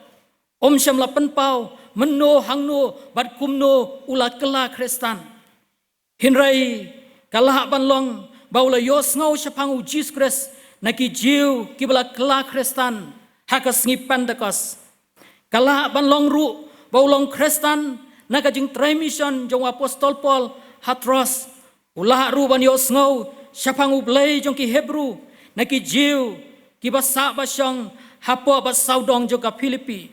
Ym shym la pynpaw mynno hangno bad kumno u la kylla Khristan. Hynrei ka lah ban long ba u la ïohsngew shaphang u Jisu Khrist na ki Jiw kiba la kylla Khristan ha ka sngi Pentekost. Ka lah ban long ruh ba u long Khristan na ka jingtrei mission jong u apostol Paul ha Troas. U lah ruh ban ïohsngew shaphang U Blei jong ki Hebru na ki Jiw kiba sah ba shong hapoh ba sawdong jong ka Philippi.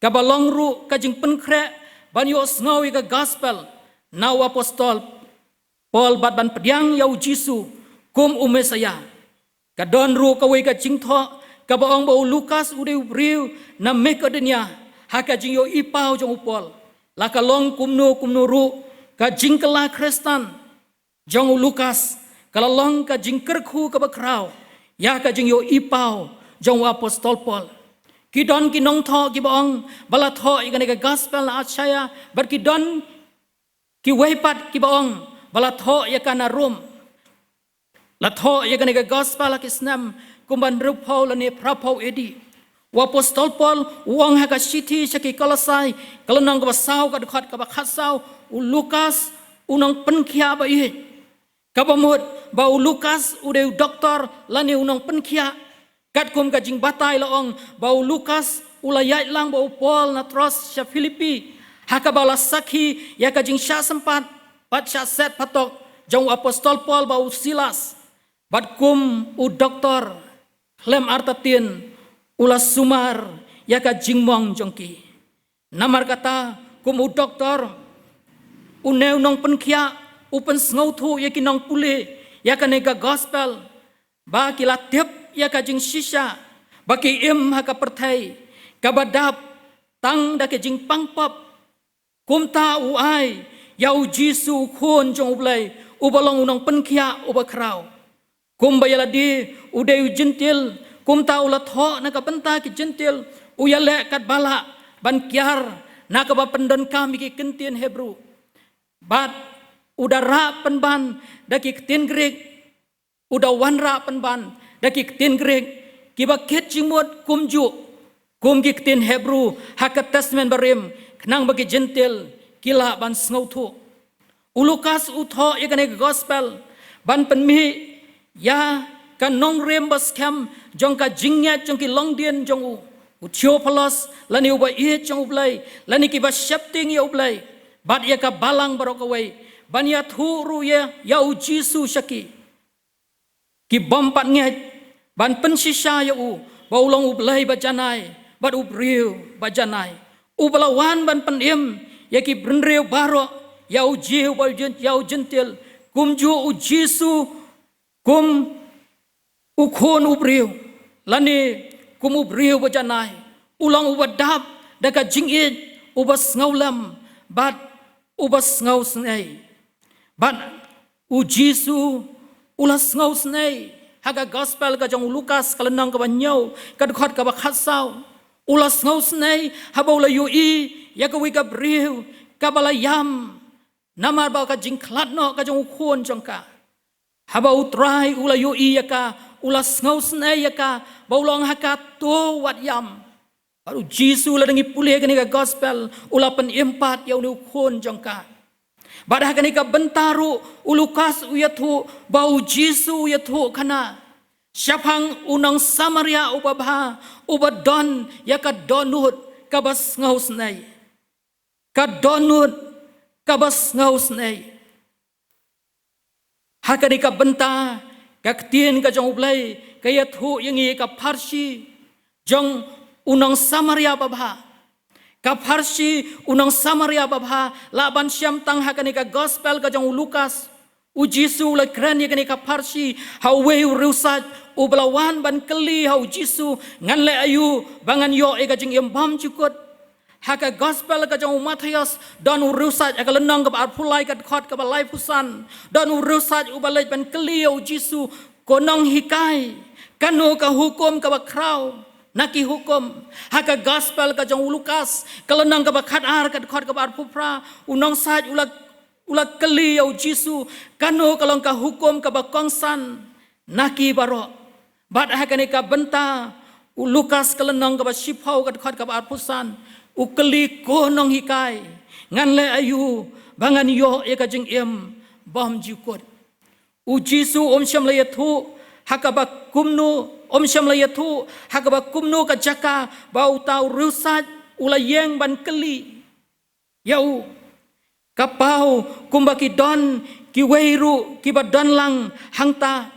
Kaba long ruh ka jingpynkhreh ban ïohsngew ïa ka gospel na u apostol Paul bad ban pdiang ïa u Jisu kum u Messaïah. Ka don ruh kawei ka jingthoh kaba ong ba u Lukas u dei u briew na Makedonia ha ka jingïohi paw jong u Paul. La ka long kumno kumno ruh, ka jingkylla Khristan jong u Lukas ka la long ka jingkyrkhu kaba khraw ïa ka jingïohi paw jong u apostol Paul. Ki don ki nongthoh kiba ong ba la thoh ïa kane ka gospel na Asia, bad ki don kiwei pat kiba ong ba la thoh ïa ka na Rom. La thoh ïa kane ka gospel ha ki snem kumba hynriewphew lane phraphew A D. U apostol Paul u ong ha ka shithi sha ki Kolosai, ka lynnong kaba saw, ka dkhot kaba khatsaw, u Lukas u nongpynkhiah ba ïeit. Kaba mut ba u Lukas u dei u doktor lane u nongpynkhiah. Katkum ka jingbatai la ong ba u Lukas u la ïaid lang bad u Paul na Troas sha Philippi, ha kaba la sakhi ïa ka jingshah sympat bad shah set phatok jong u apostol Paul bad u Silas. Bad kum u doktor khlem artatien u la sumar ïa ka jingmong jong ki. Namar kata, kum u doktor, une u nongpynkhiah u pynsngewthuh ïa ki nongpule ïa kane ka gospel ba ki la tip ïa ka jingshisha ba ki im ha ka pyrthei kaba dap tang da ka jingpang pop. Kumta u ai ïa u Jisu u Khun jong U Blei, uba long u nongpynkhiah uba khraw. Kumba ïa lade u dei u Jentil, kumta u la thoh na ka bynta ki Jentil, u ïaleh katba lah ban kiar na kaba pyndonkam ïa ki ktien Hebru. Bad u da rah pynban da ki ktien Grik, u da wanrah pynban da ki ktien Grik, kiba kit jingmut kumjuh kum ki ktien Hebru ha ka Testament Barim, khnang ba ki Jentil ki lah ban sngewthuh. U Lukas u thoh ïa kane ka Gospel ban pynmih ïa ka nongrim ba skhem jong ka jingngeit jong ki longdien jong u, u Theophilus, lane uba ïeit jong U Blei, lane kiba sheptieng ïa U Blei bad ïa ka balang baroh kawei, ban ïathuh ruh ïa, ïa u Jisu sha ki. Ki bym pat ngeit, ban pynshisha ïa u ba u long U Blei ba janai bad u briew ba janai, uba la wan ban pynim ïa ki bynriew baroh ïa u Jiw bad ïa u Jentil, kumjuh u Jisu kum u Khun u briew, lane kum u briew ba janai. U long uba dap da ka jingïeit, uba sngewlem bad uba sngewsynei. Bad u Jisu u la sngewsynei ha ka Gospel ka jong u Lukas, ka lynnong kaba hynñiew, ka dkhot kaba khatsaw. U la sngewsynei haba u la ïohi ïa kawei ka briew kaba la ïam namar ba ka jingkhlad noh ka jong u khun jong ka. Haba U Trai u la ïohi ïa ka, u la sngewsynei ïa ka, ba u long ha kato wat ïam. Bad u Jisu, lada ngi pule kane ka Gospel, u la pynim pat ïa une u khun jong ka. Bad ha kane ka bynta ruh u Lukas u ïathuh ba u Jisu u ïathuhkhana shaphang u nong Samaria uba bha, uba don ïa ka dohnud kaba sngewsynei. Ka dohnud kaba sngewsynei. Ha kane ka bynta, ka ktien ka jong U Blei ka ïathuh ïa ngi ka pharshi jong u nong Samaria babha. Ka pharshi u nong Samaria babha, lah ban shem tang ha kane ka Gospel ka jong u Lukas. U Jisu u la kren ïa kane ka pharshi ha uwei u riewsait uba la wan ban kylli ha u Jisu, ngan leh aïu ba ngan ïoh ïa ka jingim bymjukut. Ha ka Gospel ka jong u Mathaios, don u riewsait ha ka lynnong kaba arphew lai, ka dkhot kaba laiphew san. Don u riewsait uba leit ban kylli ïa u Jisu, ko nonghikai, kano ka hukum kaba khraw na ki hukum? Ha ka Gospel ka jong u Lukas, ka lynnong kaba khatar, ka dkhot kaba arphew phra, u nongsait u la, u la kylli ïa u Jisu, kano ka long ka hukum kaba kongsan na ki baroh? Bad ha kane ka bynta u Lukas ka lynnong kaba shiphew, ka dkhot kaba arphew san, u kylli, ko nonghikai, ngan leh aïu ba ngan ïoh ïa ka jingim bymjukut? U Jisu um shym la ïathuh ha kaba kumno, um shym la ïathuh ha kaba kumno ka jaka ba uta u riewsait u la ïeng ban kylli ïa u. Ka paw kumba ki don kiwei ruh kiba don lang hangta.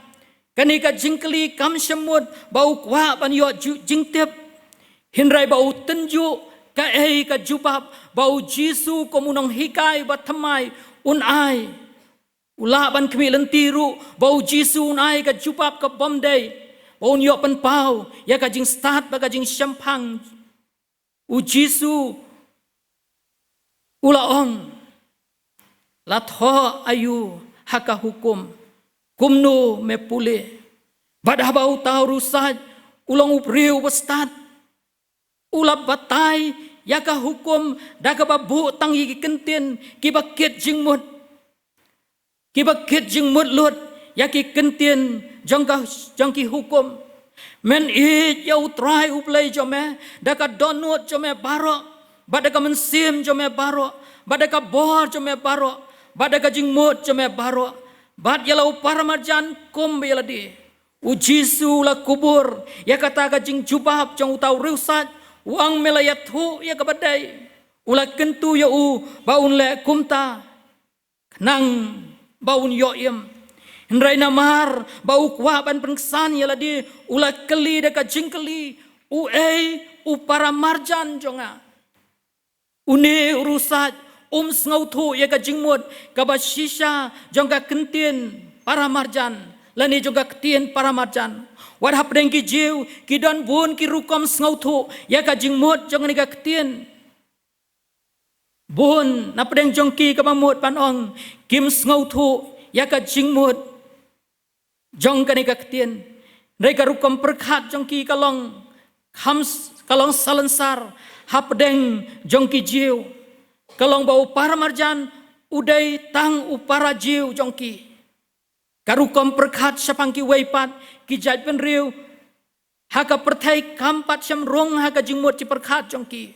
Kane ka jingkylli kam shym mut ba u kwah ban ïoh ju-, jingtip. Hynrei ba u tynjuh kaei ka jubab ba u Jisu kum u nonghikai ba thymmai un ai. U lah ban khmih lynti ruh ba u Jisu un ai ka jubab ka bym dei, ba un ïoh pynpaw ïa ka jingstad bad ka jingshemphang. U Jisu u la ong, la thoh aïu ha ka hukum? Kumno me pule? Bad haba uta u riewsait u long u briew ba stad, u la batai ïa ka hukum da kaba buh tang ïa ki kyntien kiba kit jingmut. Kiba kit jingmut lut ïa ki kyntien jong ka, jong ki hukum. Men ïeit ïa U Trai U Blei jong me da ka dohnud jong me baroh, bad da ka mynsiem jong me baroh, bad da ka bor jong me baroh, bad da ka jingmut jong me baroh, bad ïa la u paramarjan kumba ïa lade. U Jisu u la kubur ïa kata ka jingjubab jong uta u riewsait, u ong, me la ïathuh ïa kaba dei. U la kyntu ïa u ba un leh kumta, khnang ba un ïoh im. Hynrei namar ba u kwah ban pynksan ïa lade, u la kylli da ka jingkylli, uei u paramarjan jong nga? Une u riewsait um sngewthuh ïa ka jingmut kaba shisha jong ka kyntien paramarjan, lane jong ka ktien paramarjan. Wat hapdeng ki Jiw ki don bun ki rukom sngewthuh ïa ka jingmut jong kane ka ktien. Bun na pdeng jong ki kaba mut ban ong, kim sngewthuh ïa ka jingmut jong kane ka ktien. Hynrei ka rukom pyrkhat jong ki ka long kham s-, ka long salonsar ha pdeng jong ki Jiw. Ka long ba u para marjan u dei tang u para Jiw jong ki. Ka rukom pyrkhat shaphang kiwei pat ki jaitbynriew ha ka pyrthei kam pat shym rung ha ka jingmut jingpyrkhat jong ki.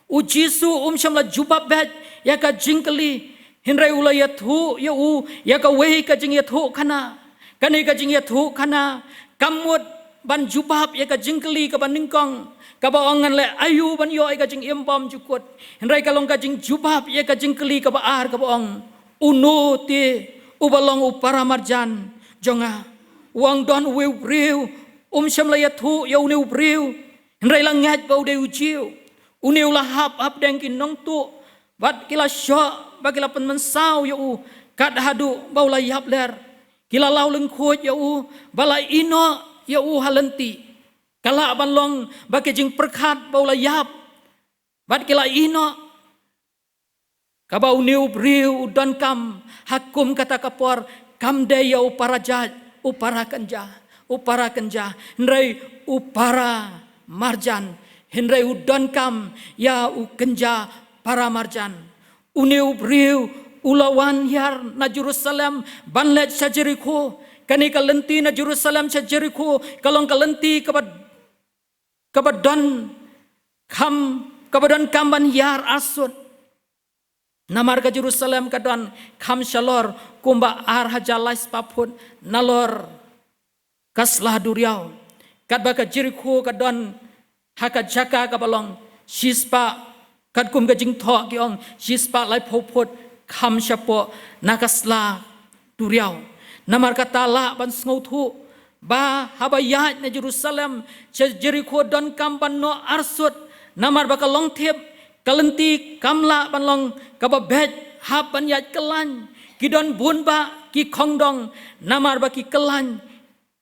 U Jisu um shym la jubab beit ïa ka jingkylli, hynrei u la ïathuh ïa u ïa kawei ka jingïathuhkhana. Kane ka jingïathuhkhana kam mut ban jubab ïa ka jingkylli kaba nyngkong, kaba ong, ngan leh aïu ban ïoh ïa ka jingim bymjukut. Hynrei ka long ka jingjubab ïa ka jingkylli kaba ar, kaba ong, uno te uba long u para marjan jong nga? U ong, don uwei u briew, um shym la ïathuh ïa une u briew, hynrei la ngeit ba u dei u Jiw. Une u la hap hapdeng ki nongtuh, bad ki la shoh ba ki la pynmynsaw ïa u kat haduh ba u la ïap ler. Ki la law lyngkhuid ïa u, ba la ïehnoh ïa u ha lynti. Ka lah ban long ba ki jingpyrkhat ba u la ïap, bad ki la ïehnoh. Kaba une u briew u donkam ha kum kata ka por kam dei ïa u para jait, u para kynja, u para kynja, hynrei u para marjan. Hynrei u donkam ïa u kynja para marjan. Une u briew u la wan hiar na Jerusalem ban leit sha Jerikho. Kane ka lynti na Jerusalem sha Jerikho ka long ka lynti kaba, kaba don kam, kaba donkam ban hiar arsut. Namar ka Jerusalem ka don kham shalor kumba ar hajar lai spah phut nalor ka sla duriaw. Katba ka Jerikho ka don ha ka jaka kaba long shispah, katkum ka jingthoh ki ong shispah laiphew phut kham shapoh na ka sla duriaw. Namar kata lah ban sngewthuh ba haba ïaid na Jerusalem sha Jerikho donkam ban noh arsut, namar ba ka long thip, ka lynti kam lah ban long kaba beit hap ban ïaid kyllain. Ki don bun bah ki khongdong namar ba ki kyllain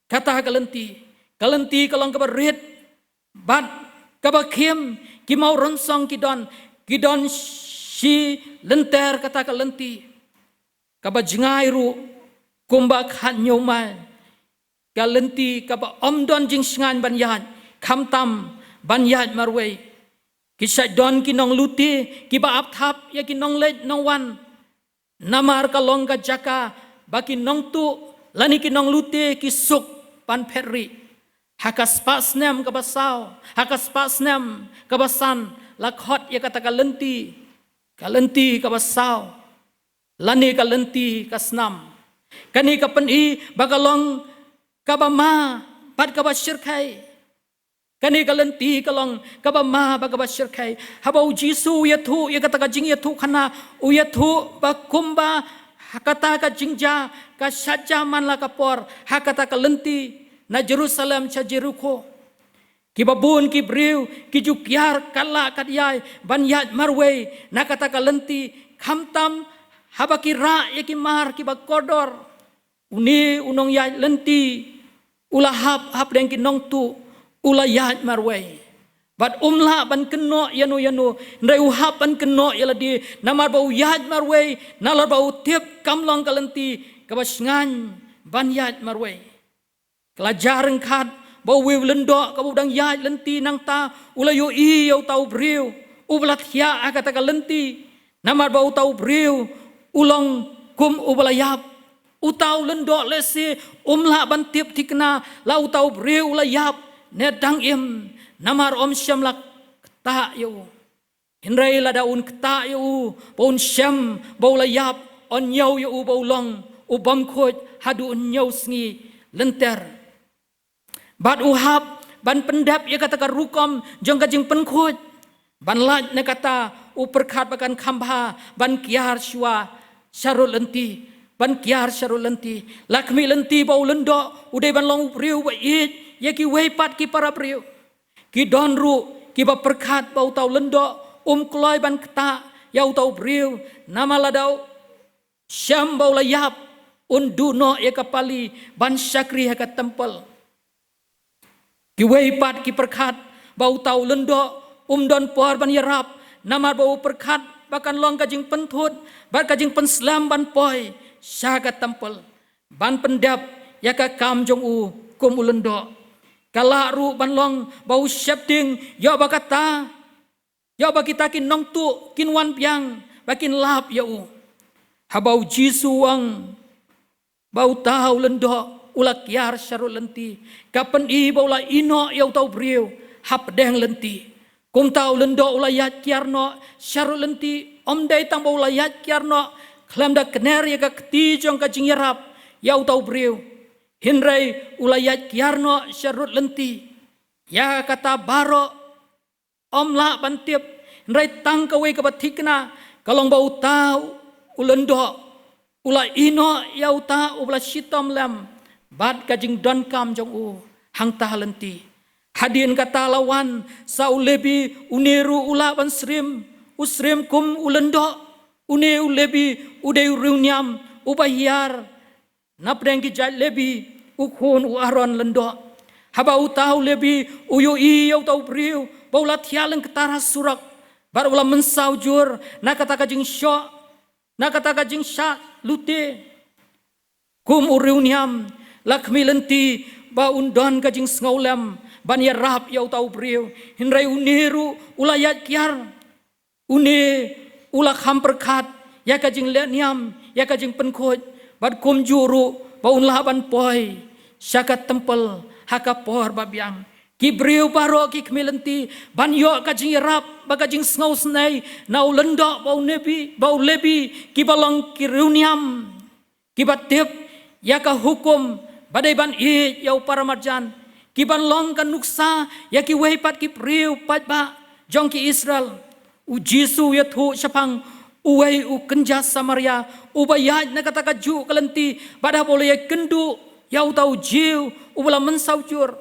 kata ka lynti. Ka lynti ka long kaba rit bad kaba khim, ki maw ronsong ki don, ki don shi lynter kata ka lynti. Kaba jngai ruh kumba khathynñiew mail. Ka lynti kaba ym don jingshngaiñ ban ïaid, khamtam ban ïaid marwei. Ki shait don ki nonglute kiba ap thap ïa ki nongleit nongwan. Namar ka long ka jaka ba ki nongtuh lane ki nonglute ki suk ban phet rieh. Ha ka spah snem kaba saw, ha ka spah snem kaba san, la khot ïa kata ka lynti, ka lynti kaba saw, lane ka lynti ka snam. Kane ka pyni ba ka long kaba ma bad kaba shyrkhei. Kane ka lynti ka long kaba ma bad kaba shyrkhei. Haba u Jisu u ïathuh ïa kata ka jingïathuhkhana, u ïathuh ba kumba ha kata ka jingjia ka shait jia man la ka por ha kata ka lynti na Jerusalem sha Jerikho. Kiba bun ki briew ki ju kiar kat lah kat ïai ban ïaid marwei na kata ka lynti, khamtam haba ki rah ïa ki mar kiba kordor. Une u nongïaid lynti u la hap hapdeng ki nongtuh, u la ïaid marwei. Bad um lah ban kynnoh ïano ïano, hynrei u hap ban kynnoh ïa lade, namar ba u ïaid marwei, nalor ba u tip kam long ka lynti kaba shngaiñ ban ïaid marwei. Ka la jia ryngkat ba uwei u lyngdoh kaba u dang ïaid lynti nangta u la ïohi ïa uta u briew uba la thiah ha kata ka lynti. Namar ba uta u briew u long kum uba la ïap. Uta u lyngdoh lehse um lah ban tip thikna la uta u briew u la ïap ne dang im, namar um shym la ktah ïa u. Hynrei lada un ktah ïa u ba un shem ba u la ïap, un ñiew ïa u ba u long u bym khuid haduh hynñiew sngi lynter. Bad u hap ban pyndep ïa kata ka rukom jong ka jingpynkhuid. Ban lait na kata u pyrkhat ba kan kham bha ban kiar shuwa sharud lynti, ban kiar sharud lynti. La khmih lynti ba u lyngdoh u dei ban long u briew ba ïeit ïa kiwei pat ki para briew. Ki don ruh kiba pyrkhat ba uta u lyngdoh um kloi ban ktah ïa uta u briew, namar lada u shem ba u la ïap un duh noh ïa ka pali ban shakri ha ka templ. Kiwei pat ki pyrkhat ba uta u lyngdoh um don por ban ïarap, namar ba u pyrkhat ba kan long ka jingpynthut bad ka jingpynslem ban poi sha ka templ, ban pyndep ïa ka kam jong u kum u lyngdoh. Ka lah ruh ban long ba u sheptieng ïoh ba kata, ïoh ba kita ki nongtuh kin wan biang ba kin lap ïa u. Haba u Jisu u ong ba uta u lyngdoh u la kiar sharud lynti, ka pyni ba u la ïehnoh ïa uta u briew hapdeng lynti. Kumta u lyngdoh u la ïaid kiar noh sharud lynti, ym dei tang ba u la ïaid kiar noh khlem da kner ïa ka kti jong ka jingïarap ïa uta u briew, hynrei u la ïaid kiar noh sharud lynti. Ïa kata baroh ym lah ban tip, hynrei tang kawei kaba thikna ka long ba uta u lyngdoh u la ïehnoh ïa uta uba la shitom lem bad ka jingdonkam jong u hangta ha lynti. Hadien kata la wan sa u Lebi, une ruh u lah ban syriem, u syriem kum u lyngdoh. Une u Lebi u dei u riewniam uba hiar napdeng ki jait Lebi, u khun u Aaron lyngdoh. Haba uta u Lebi u ïohi ïa uta u briew ba u la thiah lyngktar ha surok bad u la mynsaw jur na kata ka jingshoh, na kata ka jingshah lute, kum u riewniam la khmih lynti ba un don ka jingsngewlem ban ïarap ïa uta u briew, hynrei une ruh u la ïaid kiar. Une u la kham pyrkhat ïa ka jingleh niam, ïa ka jingpynkhuid, bad kumjuh ruh ba un lah ban poi sha ka templ ha ka por ba biang. Ki briew baroh ki khmih lynti ban ïoh ka jingïarap bad ka jingsngewsynei na u lyngdoh bad u Lebi, bad u Lebi, kiba long ki riewniam kiba tip ïa ka hukum ba dei ban ïeit ïa u paramarjan, kiban long ka nuksa ïa kiwei pat ki briew paidbah jong ki Israel. U Jisu u ïathuh shaphang uwei u kynja Samaria uba ïaid na kata kajuh ka lynti bad haba u la ïakynduh ïa uta u Jiw uba la mynsaw jur.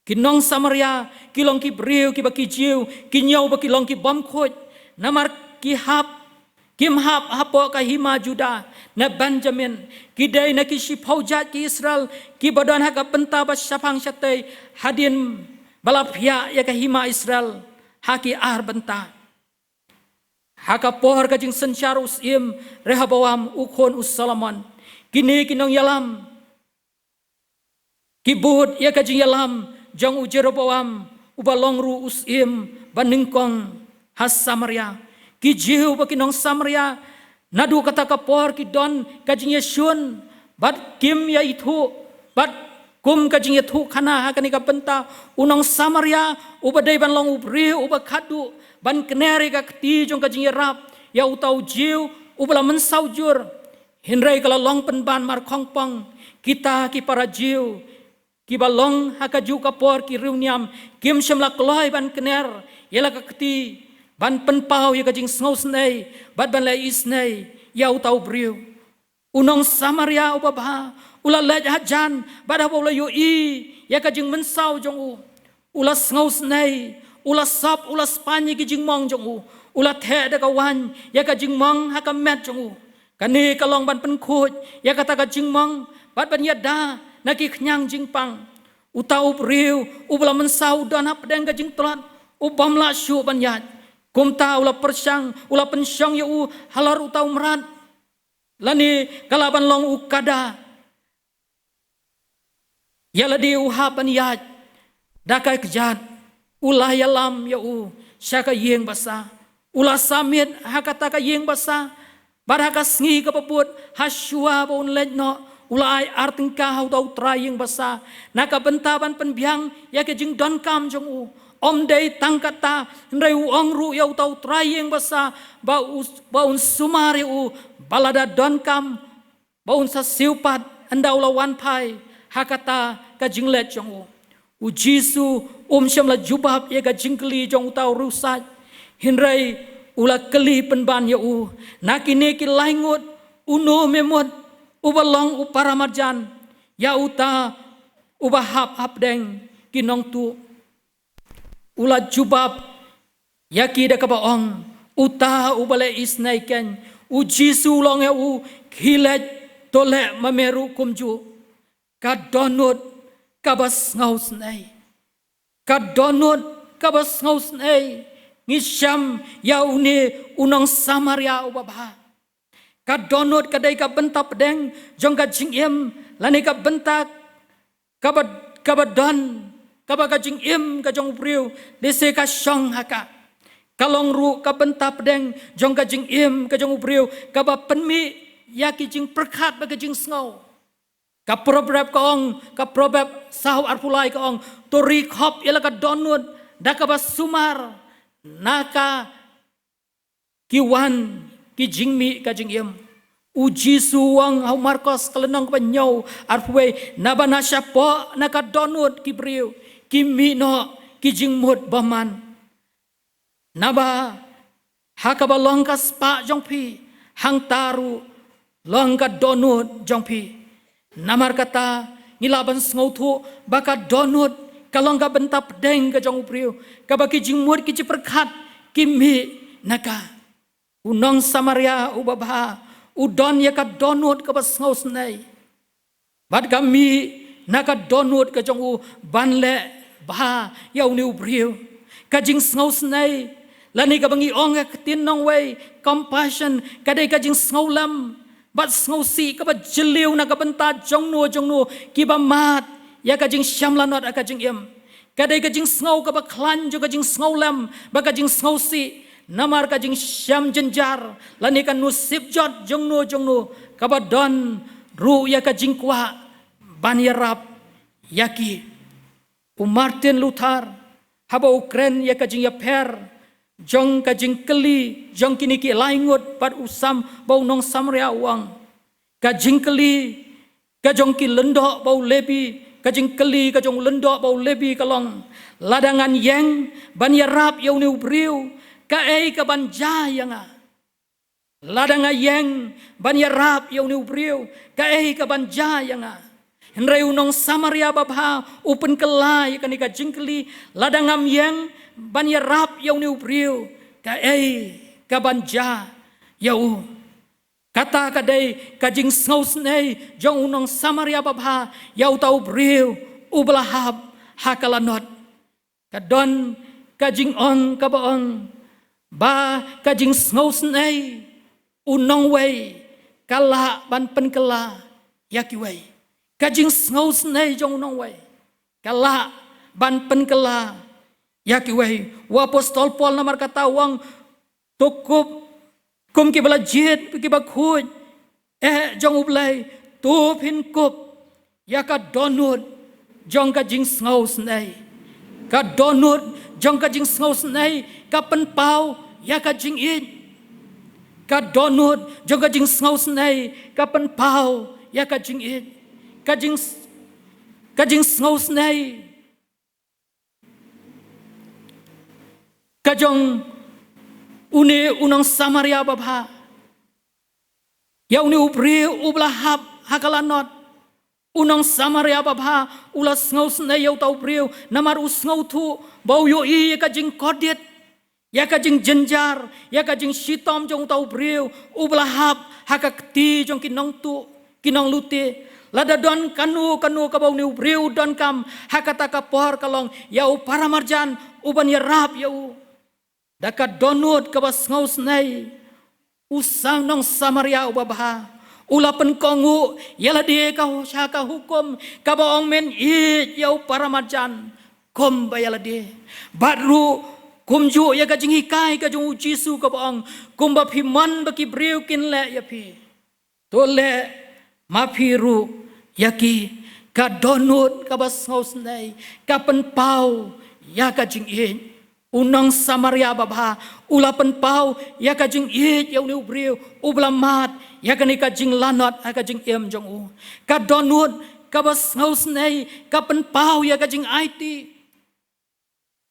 Ki nong Samaria ki long ki briew kiba ki Jiw ki ñiew ba ki long ki bymkhuid, namar ki hap, kim hap hapoh ka hima Judah ne Benjamin. Ki dei na ki shiphew jait ki Israel kiba don ha ka bynta ba shaphang shatei, hadien ba la phiah ïa ka hima Israel ha ki ar bynta. Ha ka por ka jingsynshar u syiem Rehoboam u khun u Solomon, kine ki nongïalam ki bud ïa ka jingïalam jong u Jeroboam uba long ruh u syiem ba nyngkong ha Samaria. Ki Jiw bad ki nong Samaria naduh kata ka por ki don ka jingïashun bad kim ïaithuh, bad kum ka jingïathuhkhana ha kane ka bynta, u nong Samaria uba dei ban long u briew uba khatduh ban kner ïa ka kti jong ka jingïarap ïa uta u Jiw uba la mynsaw jur. Hynrei ka la long pynban markhongpong, kita ki para Jiw kiba long ha kajuh ka por ki riewniam kim shym la kloi ban kner ïa la ka kti ban pynpaw ïa ka jingsngewsynei bad ban leh isynei ïa uta u briew. U nong Samaria uba bha u la leit hajan bad haba u la ïohi ïa ka jingmynsaw jong u, u la sngewsynei, u la sop, u la spaiñ ïa ki jingmong jong u, u la theh da ka waiñ ïa ka jingmong ha ka met jong u. Kane ka long ban pynkhuid ïa kata ka jingmong bad ban ïada na ki khñiang jingpang. Uta u briew uba la mynsaw u don hapdeng ka jingtlot, u bym lah shuh ban ïaid. Kumta u la pyrshang, u la pynshong ïa u halor uta u mrad, lane ka lah ban long u kada. Ïa lade u hap ban ïaid da ka kjat, u la ïalam ïa u sha ka ïing basa. U la submit ha kata ka ïing basa. Bad ha ka sngi kaba bud, ha shuwa ba un leit noh, u la ai ar tyngka ha uta u trai ïing basa na ka bynta ban pynbiang ïa ka jingdonkam jong u. Ym dei tang kata, hynrei u ong ruh ïa uta u trai ïing basa ba u, ba un sumar ïa u ba lada donkam ba un sa siew pat ynda u la wan phai ha kata ka jingleit jong u. U Jisu um shym la jubab ïa ka jingkylli jong uta u riewsaid, hynrei u la kylli pynban ïa u, na kine ki lai ngut, uno me mut uba long u paramarjan ïa uta uba hap hapdeng ki nongtuh? U la jubab ïa ki da kaba ong, uta uba leh isynei kein. U Jisu u la ong ïa u, khie leit, to leh ma me ruh kumjuh. Ka dohnud kaba sngewsynei. Ka dohnud kaba sngewsynei. ngi shem ïa une u nong Samaria uba bha. Ka dohnud ka dei ka bynta pdeng jong ka jingim, lane ka bynta kaba, kaba don, kaba ka jingim ka jong u briew lehse ka shong ha ka. Ka long ruh ka bynta pdeng jong ka jingim ka jong u briew, kaba pynmih ïa ki jingpyrkhat bad ka jingsngew. Ka Proverb ka ong, ka Proverb saw arphew lai ka ong, to ri khop ïa la ka dohnud da kaba sumar na ka ki wan ki jingmih ka jingim. U Jisu u ong ha u Markos ka lynnong kaba hynñiew arphew wei, naba na shapoh na ka dohnud ki briew ki mih noh ki jingmut bymman. Naba ha kaba long ka spah jong phi, hangta ruh long ka dohnud jong phi. Namar kata ngi lah ban sngewthuh ba ka dohnud ka long ka bynta pdeng ka jong u briew, kaba ki jingmut ki jingpyrkhat ki mih na ka. U nong Samaria uba bha u don ïa ka dohnud kaba sngewsynei. Bad ka mih na ka dohnud ka jong u ban leh bha ïa une u briew. Ka jingsngewsynei, lane kaba ngi ong ha ka ktien nongwei, compassion, ka dei ka jingsngewlem bad sngewsih kaba jylliew na ka bynta jongno jongno kiba mad ïa ka jingshemlanot ha ka jingim. Ka dei ka jingsngew kaba khlaiñ jong ka jingsngewlem bad ka jingsngewsih namar ka jingshem jynjar lane ka nusip jot jongno jongno, kaba don ruh ïa ka jingkwah ban ïarap ïa ki. U Martin Luther haba u kren ïa ka jingïapher jong ka jingkylli jong kine ki lai ngut bad u Sam, ba u nong Samaria u ong, ka jingkylli ka jong ki lyngdoh ba u Lebi, ka jingkylli ka jong u lyngdoh ba u Lebi ka long, lada ngan ïeng ban ïarap ïa une u briew, kaei kaban jia ïa nga? Lada nga ïeng ban ïarap ïa une u briew, kaei kaban jia ïa nga? Hynrei u nong Samaria babha u pynkylla ïa kane ka jingkylli, lada ngam ïeng ban ïarap ïa une u briew, kaei kaban jia ïa u? Kata ka dei ka jingsngewsynei jong u nong Samaria babha ïa uta u briew uba la hap ha ka lanot. Ka don ka jingong kaba ong ba ka jingsngewsynei u nongwei ka lah ban pynkylla ïa kiwei. Ka jingsngewsynei jong u nongwei ka lah ban pynkylla ïa kiwei. U apostol Paul namar kata u ong, to kup kum kiba la jied, kiba khuid eh jong U Blei, to phin kup ïa ka dohnud jong ka jingsngewsynei. Ka dohnud jong ka jingsngewsynei ka pynpaw ïa ka jingïeit. Ka dohnud jong ka jingsngewsynei ka pynpaw ïa ka jingïeit. Ka jing, ka jingsngewsynei ka jong une u nong Samaria babha ïa une u briew uba la hap ha ka lanot. U nong Samaria babha u la sngewsynei ïa uta u briew namar u sngewthuh ba u ïohi ïa ka jingkordit, ïa ka jingjynjar, ïa ka jingshitom jong uta u briew uba la hap ha ka kti jong ki nongtuh ki nonglute. Lada don kano kano kaba une u briew u donkam ha kata ka por ka long ïa u paramarjan uban ïarap ïa u da ka dohnud kaba sngewsynei. U nong Samaria uba bha u la pynkohnguh ïa lade ka sha ka hukum kaba ong, men ïeit ïa u paramarjan kum ba ïa lade. Bad ruh kumjuh ïa ka jinghikai ka jong U Jisu kaba ong, kumba phi mon ba ki briew kin leh ïa phi, to leh ma phi ruh ïa ki. Ka dohnud kaba sngewsynei ka pynpaw ïa ka jingïeit. U nong Samaria babha u la pynpaw ïa ka jingïeit ïa une u briew uba la mad ïa kane ka jinglanot ha ka jingim jong u. Ka dohnud kaba sngewsynei ka pynpaw ïa ka jingaiti.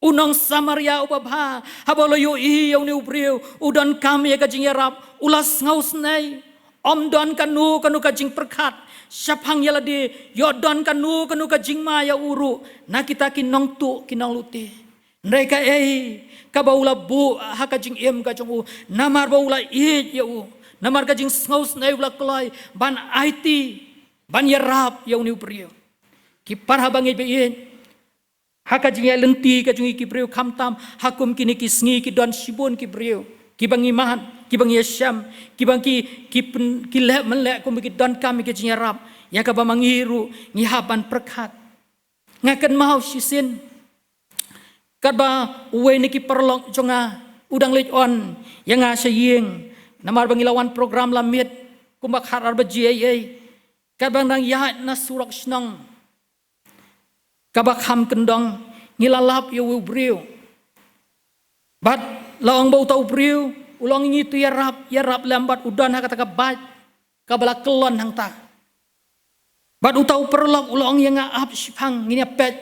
U nong Samaria uba bha haba u la ïohi ïa une u briew u donkam ïa ka jingïarap u la sngewsynei. Ym don kano kano ka jingpyrkhat shaphang ïa lade, ym don kano kano ka jingma ïa u ruh na kita ki nongtuh ki nonglute. Hynrei kaei kaba u la buh ha ka jingim ka jong u? Namar ba u la ïeit ïa u, namar ka jingsngewsynei u la kloi ban aiti, ban ïarap ïa une u briew. Ki para bangeit ba ïeit, Ha ka jingïaid lynti ka jong ngi ki briew, khamtam ha kum kine ki sngi ki don shibun ki briew kiba ngi mad, kiba ngi ïashem, kiba ki, ki pyn-, ki leh mynleh kum ki donkam ïa ka jingïarap, ïa kaba ma ngi ruh ngi hap ban pyrkhat. Nga kynmaw shisien katba uwei na ki paralok jong nga u dang leit on ïa nga sha ïing, namar ba ngi la wan program la miet kumba khatar baje eiei. Katba nga dang ïaid na surok shnong kaba kham kyndong, ngi la lap ïa u briew. Bad la ong ba uta u briew, u la ong, ngi to ïarap, ïarap lem, bad u don ha kata ka bike kaba la kyllon hangta. Bad uta u paralok u la ong ïa nga, ap shipang, ngin ïa peit,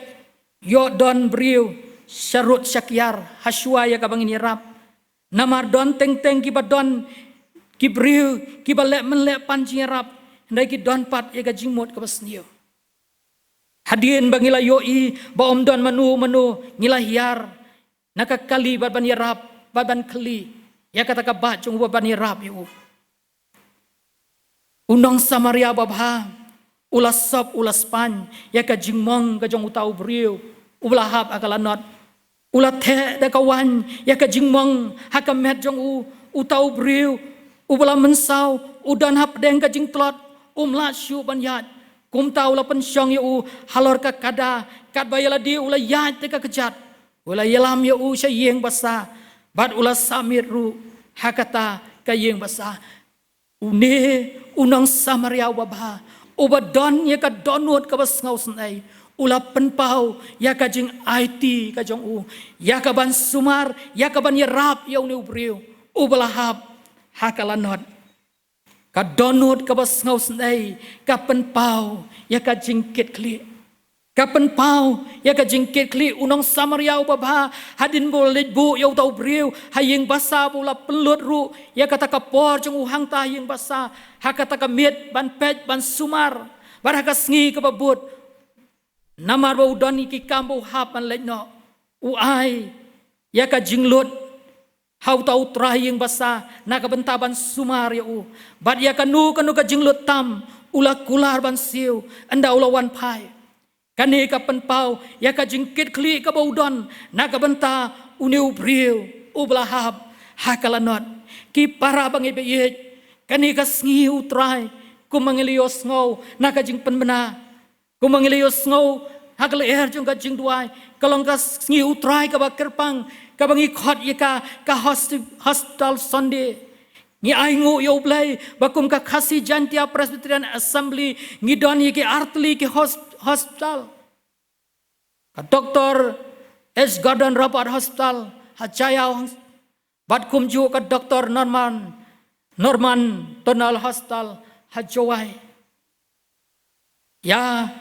ïoh don briew sharud shakiar hashwa ïa kaba ngin ïarap. Namar don teng teng kiba don ki briew kiba leh mynleh pan jingïarap, hynrei ki don pat ïa ka jingmut kaba sniew. Hadien ba ngi la ïohi ba ym don mano mano, ngi la hiar na ka kali bad ban ïarap, bad ban kylli ïa kata ka bike jong u bad ban ïarap ïa u. U nong Samaria babha u la sop, u la spaiñ ïa ka jingmong ka jong uta u briew uba la hap ha ka lanot. U la theh da ka waiñ ïa ka jingmong ha ka met jong u. Uta u briew uba la mynsaw, u don hapdeng ka jingtlot, um lah shuh ban ïaid. Kumta u la pynshong ïa u halor ka kada, katba ïa lade u la ïaid da ka kjat. U la ïalam ïa u sha ïing basa, bad u la sah miet ruh ha kata ka ïing basa. Une u nong Samaria uba bha, uba don ïa ka dohnud kaba sngewsynei, u la pynpaw ïa ka jingaiti ka jong u ïa ka ban sumar, ïa ka ban ïarap ïa une u briew uba la hap ha ka lanot. Ka dohnud kaba sngewsynei ka pynpaw ïa ka jingkitkhlieh. Ka pynpaw ïa ka jingkitkhlieh. U nong Samaria uba bha, hadien ba u la leit buh ïa uta u briew ha ïing basa, ba u la pynlut ruh ïa kata ka por jong u hangta ha ïing basa, ha kata ka miet ban peit, ban sumar, bad ha ka sngi kaba bud, namar ba u don ïa ki kam ba u hap ban leit noh, u ai ïa ka jinglut ha uta u trai ïing basa na ka bynta ban sumar ïa u. Bad ïa kano kano ka jinglut tam u la kular ban siew ynda u la wan phai. Kane ka pynpaw ïa ka jingkitkhlieh kaba u don na ka bynta une u briew uba la hap ha ka lanot. Ki para bangeit ba ïeit, kane ka sngi u Trai, kumba ngi la ïohsngew na ka jingpynbna, kumba ngi la ïohsngew ha ka lyer jong ka jingduwai, ka long ka sngi u Trai kaba kyrpang, kaba ngi khot ïa ka, ka hosti-, Hospital Sunday. Ngi ainguh ïa U Blei ba kum ka Khasi Jaintia Presbyterian Assembly ngi don ïa ki artylli ki hos-, hospital. Ka Doktor H Gordon Roberts Hospital ha Jaiaw, bad kumjuh ka Doktor Norman, Norman Tunnell Hospital ha Jowai. Ïa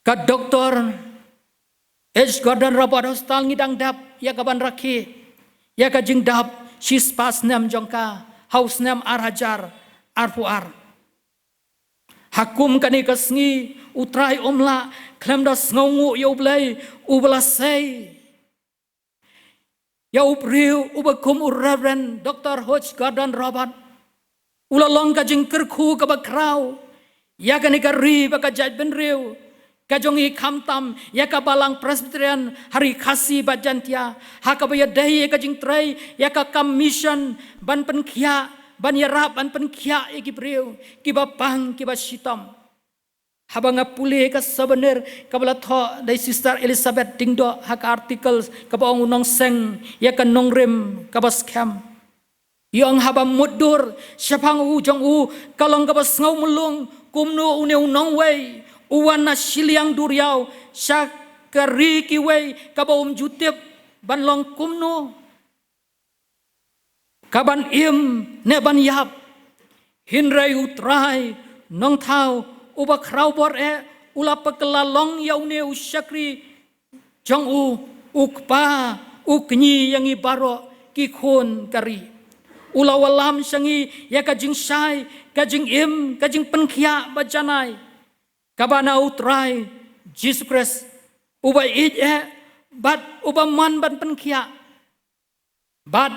ka Doktor H Gordon Roberts Hospital ngi dang dap ïa ka ban rakhe ïa ka jingdap shispah snem jong ka ha u snem ar hajar arphew ar. Ha kum kane ka sngi u Trai um lah khlem da sngewnguh ïa U Blei uba la sei ïa u briew uba kum u Reverend Doktor H Gordon Roberts. U la long ka jingkyrkhu kaba khraw ïa kane ka ri bad ka jaitbynriew ka jong ngi, khamtam ïa ka Balang Presbyterian ha Ri Khasi bad Jaintia, ha kaba ïadei ïa ka jingtrei ïa ka kam mission ban pynkhiah, ban ïarap ban pynkhiah ïa ki briew kiba pang, kiba shitom. Haba nga pule ka souvenir kaba la thoh da i Sister Elizabeth Diengdoh ha ka article kaba ong U Nongseng ïa ka Nongrim kaba Skhem, i ong haba mutdur shaphang u jong u, ka long kaba sngewmlung kumno une u nongwei u wan na shiliang duriaw sha ka ri kiwei kaba um ju tip ban long kumno, ka ban im ne ban ïap. Hynrei u Trai Nongthaw uba khraw bor eh u la pynkylla long ïa une u shakri jong u, u kpa, u kñi ïa ngi baroh ki khun ka ri. U la wallam sha ngi ïa ka jingshai, ka jingim, ka jingpynkhiah ba janai, kaba na u Trai Jisu Khrist, uba ïeit eh bad uba mon ban pynkhiah bad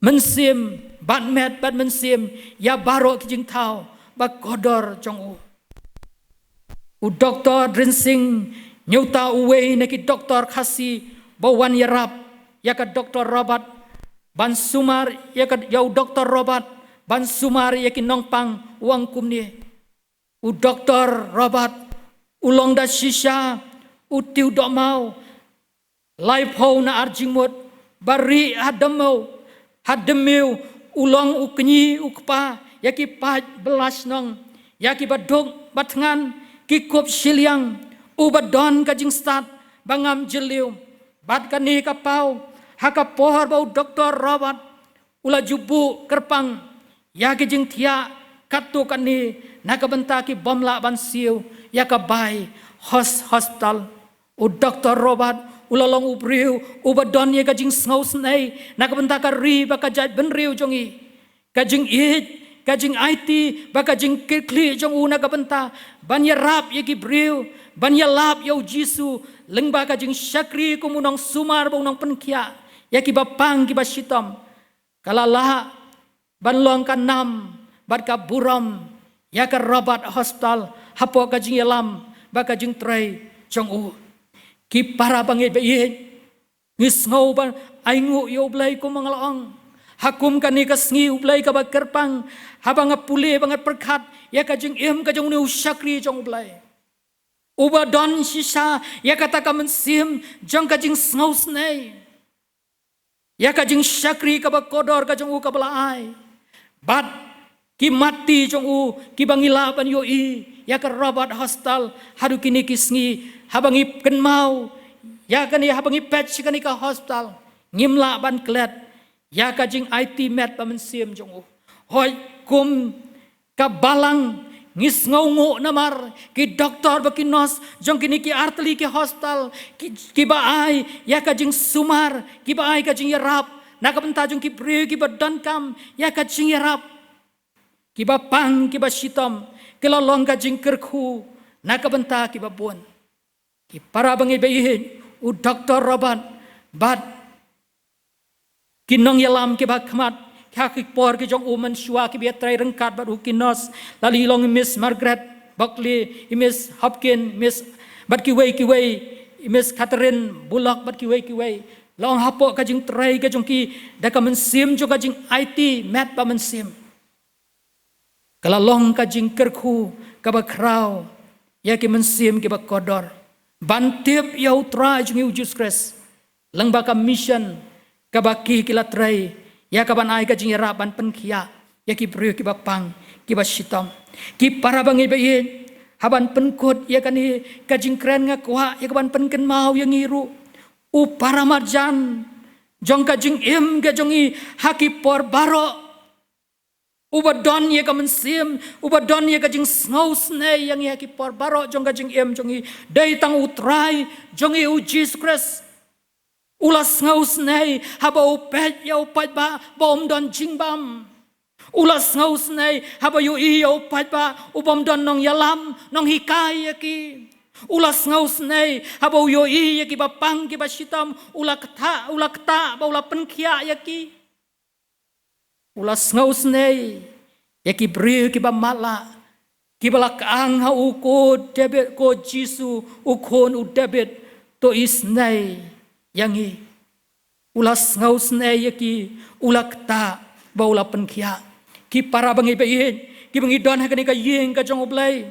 mynsiem, bad met bad mynsiem ïa baroh ki jingthaw ba kordor jong u. U Doktor Drinsing Ñiewta uwei na ki doktor Khasi ba wan ïarap ïa ka Doktor Robert ban sumar ïa ka, ïa u Doktor Robert ban sumar ïa ki nongpang, u ong kumne: U Doktor Robert u long da shisha u tiew dohmaw laiphew na ar jingmut, ba rieh ha dmiew, ha dmiew u long u kñi u kpa ïa ki paid bylla shnong, ïa ki baduk bathngan, ki kup shiliang, uba don ka jingstad ba ngam jylliew. Bad kane ka paw, ha ka por ba u Doktor Robert u la ju buh kyrpang ïa ki jingthiah katto katne na ka bynta ki bym lah ban siew ïa ka bai hos-, hospital. U Doktor Robert u la long u briew uba don ïa ka jingsngewsynei na ka bynta ka ri bad ka jaitbynriew jong ngi. Ka jingïeit, ka jingaiti bad ka jingkitkhlieh jong u na ka bynta ban ïarap ïa ki briew, ban ïalap ïa u Jisu, lyngba ka jingshakri kum u nongsumar bad u nongpynkhiah ïa kiba pang kiba shitom, ka la lah ban long ka nam bad ka burom ïa ka Robert Hospital hapoh ka jingïalam bad ka jingtrei jong u. Ki para bangeit ba ïeit, ngi sngew ban ainguh ïa U Blei kum ba nga la ong. Ha kum kane ka sngi U Blei kaba kyrpang, haba nga pule bad nga pyrkhat ïa ka jingim ka jong une u shakri jong U Blei, uba don shisha ïa kata ka mynsiem jong ka jingsngewsynei, ïa ka jingshakri kaba kordor ka jong u kaba la ai. Bad ki matti jong u kiba ngi lah ban ïohi ïa ka Robert Hospital haduh kine ki sngi, haba ngi kynmaw ïa kane, haba ngi peit sha kane ka hospital, ngim lah ban klet ïa ka jingaiti met bad mynsiem jong u. Hooid, kum ka balang ngi sngewnguh namar ki doktor bad ki nurse jong kine ki artylli ki hospital, ki, kiba ai ïa ka jingsumar, kiba ai ka jingïarap na ka bynta jong ki briew kiba donkam ïa ka jingïarap, kiba pang kiba shitom, ki la long ka jingkyrkhu na ka bynta kiba bun. Ki para bangeit ba ïeit, u Doktor Robert bad ki nongïalam kiba khmat ha ki por ki jong u mynshuwa kiba ïatrei ryngkat bad u, ki nurse, la long i Miss Margaret Buckley, i Miss Hopkins, Miss, bad kiwei kiwei, i Miss Catherine Bullock bad kiwei kiwei. La ong hapoh ka jingtrei ka jong ki, da ka mynsiem jong ka jingaiti met bad mynsiem, ka la long ka jingkyrkhu kaba khraw ïa ki mynsiem kiba kordor ban tip ïa U Trai jong ngi U Jisu Khrist, lyngba ka mission kaba ki, ki la trei ïa ka ban ai ka jingïarap ban pynkhiah ïa ki briew kiba pang kiba shitom. Ki para bangeit ba ïeit, haban pynkut ïa kane ka jingkren, nga kwah ïa ka ban pynkynmaw ïa ngi ruh, u paramarjan jong ka jingim ka jong ngi ha ki por baroh, uba don ïa ka mynsiem, uba don ïa ka jingsngewsynei ïa ngi ha ki por baroh jong ka jingim jong ngi, dei tang U Trai jong ngi U Jisu Khrist. U la sngewsynei haba u peit ïa u paidbah ba um don jingbam. U la sngewsynei haba u ïohi ïa u paidbah u bym don nongïalam, nonghikai ïa ki. U la sngewsynei haba u ïohi ïa kiba pang kiba shitom, u la ktah, u la ktah bad u la pynkhiah ïa ki. U la sngewsynei ïa ki briew kiba matlah, kiba la kyang ha u, Ko David, Ko Jisu, u khun u David, to isynei ïa ngi. U la sngewsynei ïa ki, u la ktah bad u la pynkhiah. Ki para bangeit ba ïeit, kiba ngi don ha kane ka ïing ka jong U Blei,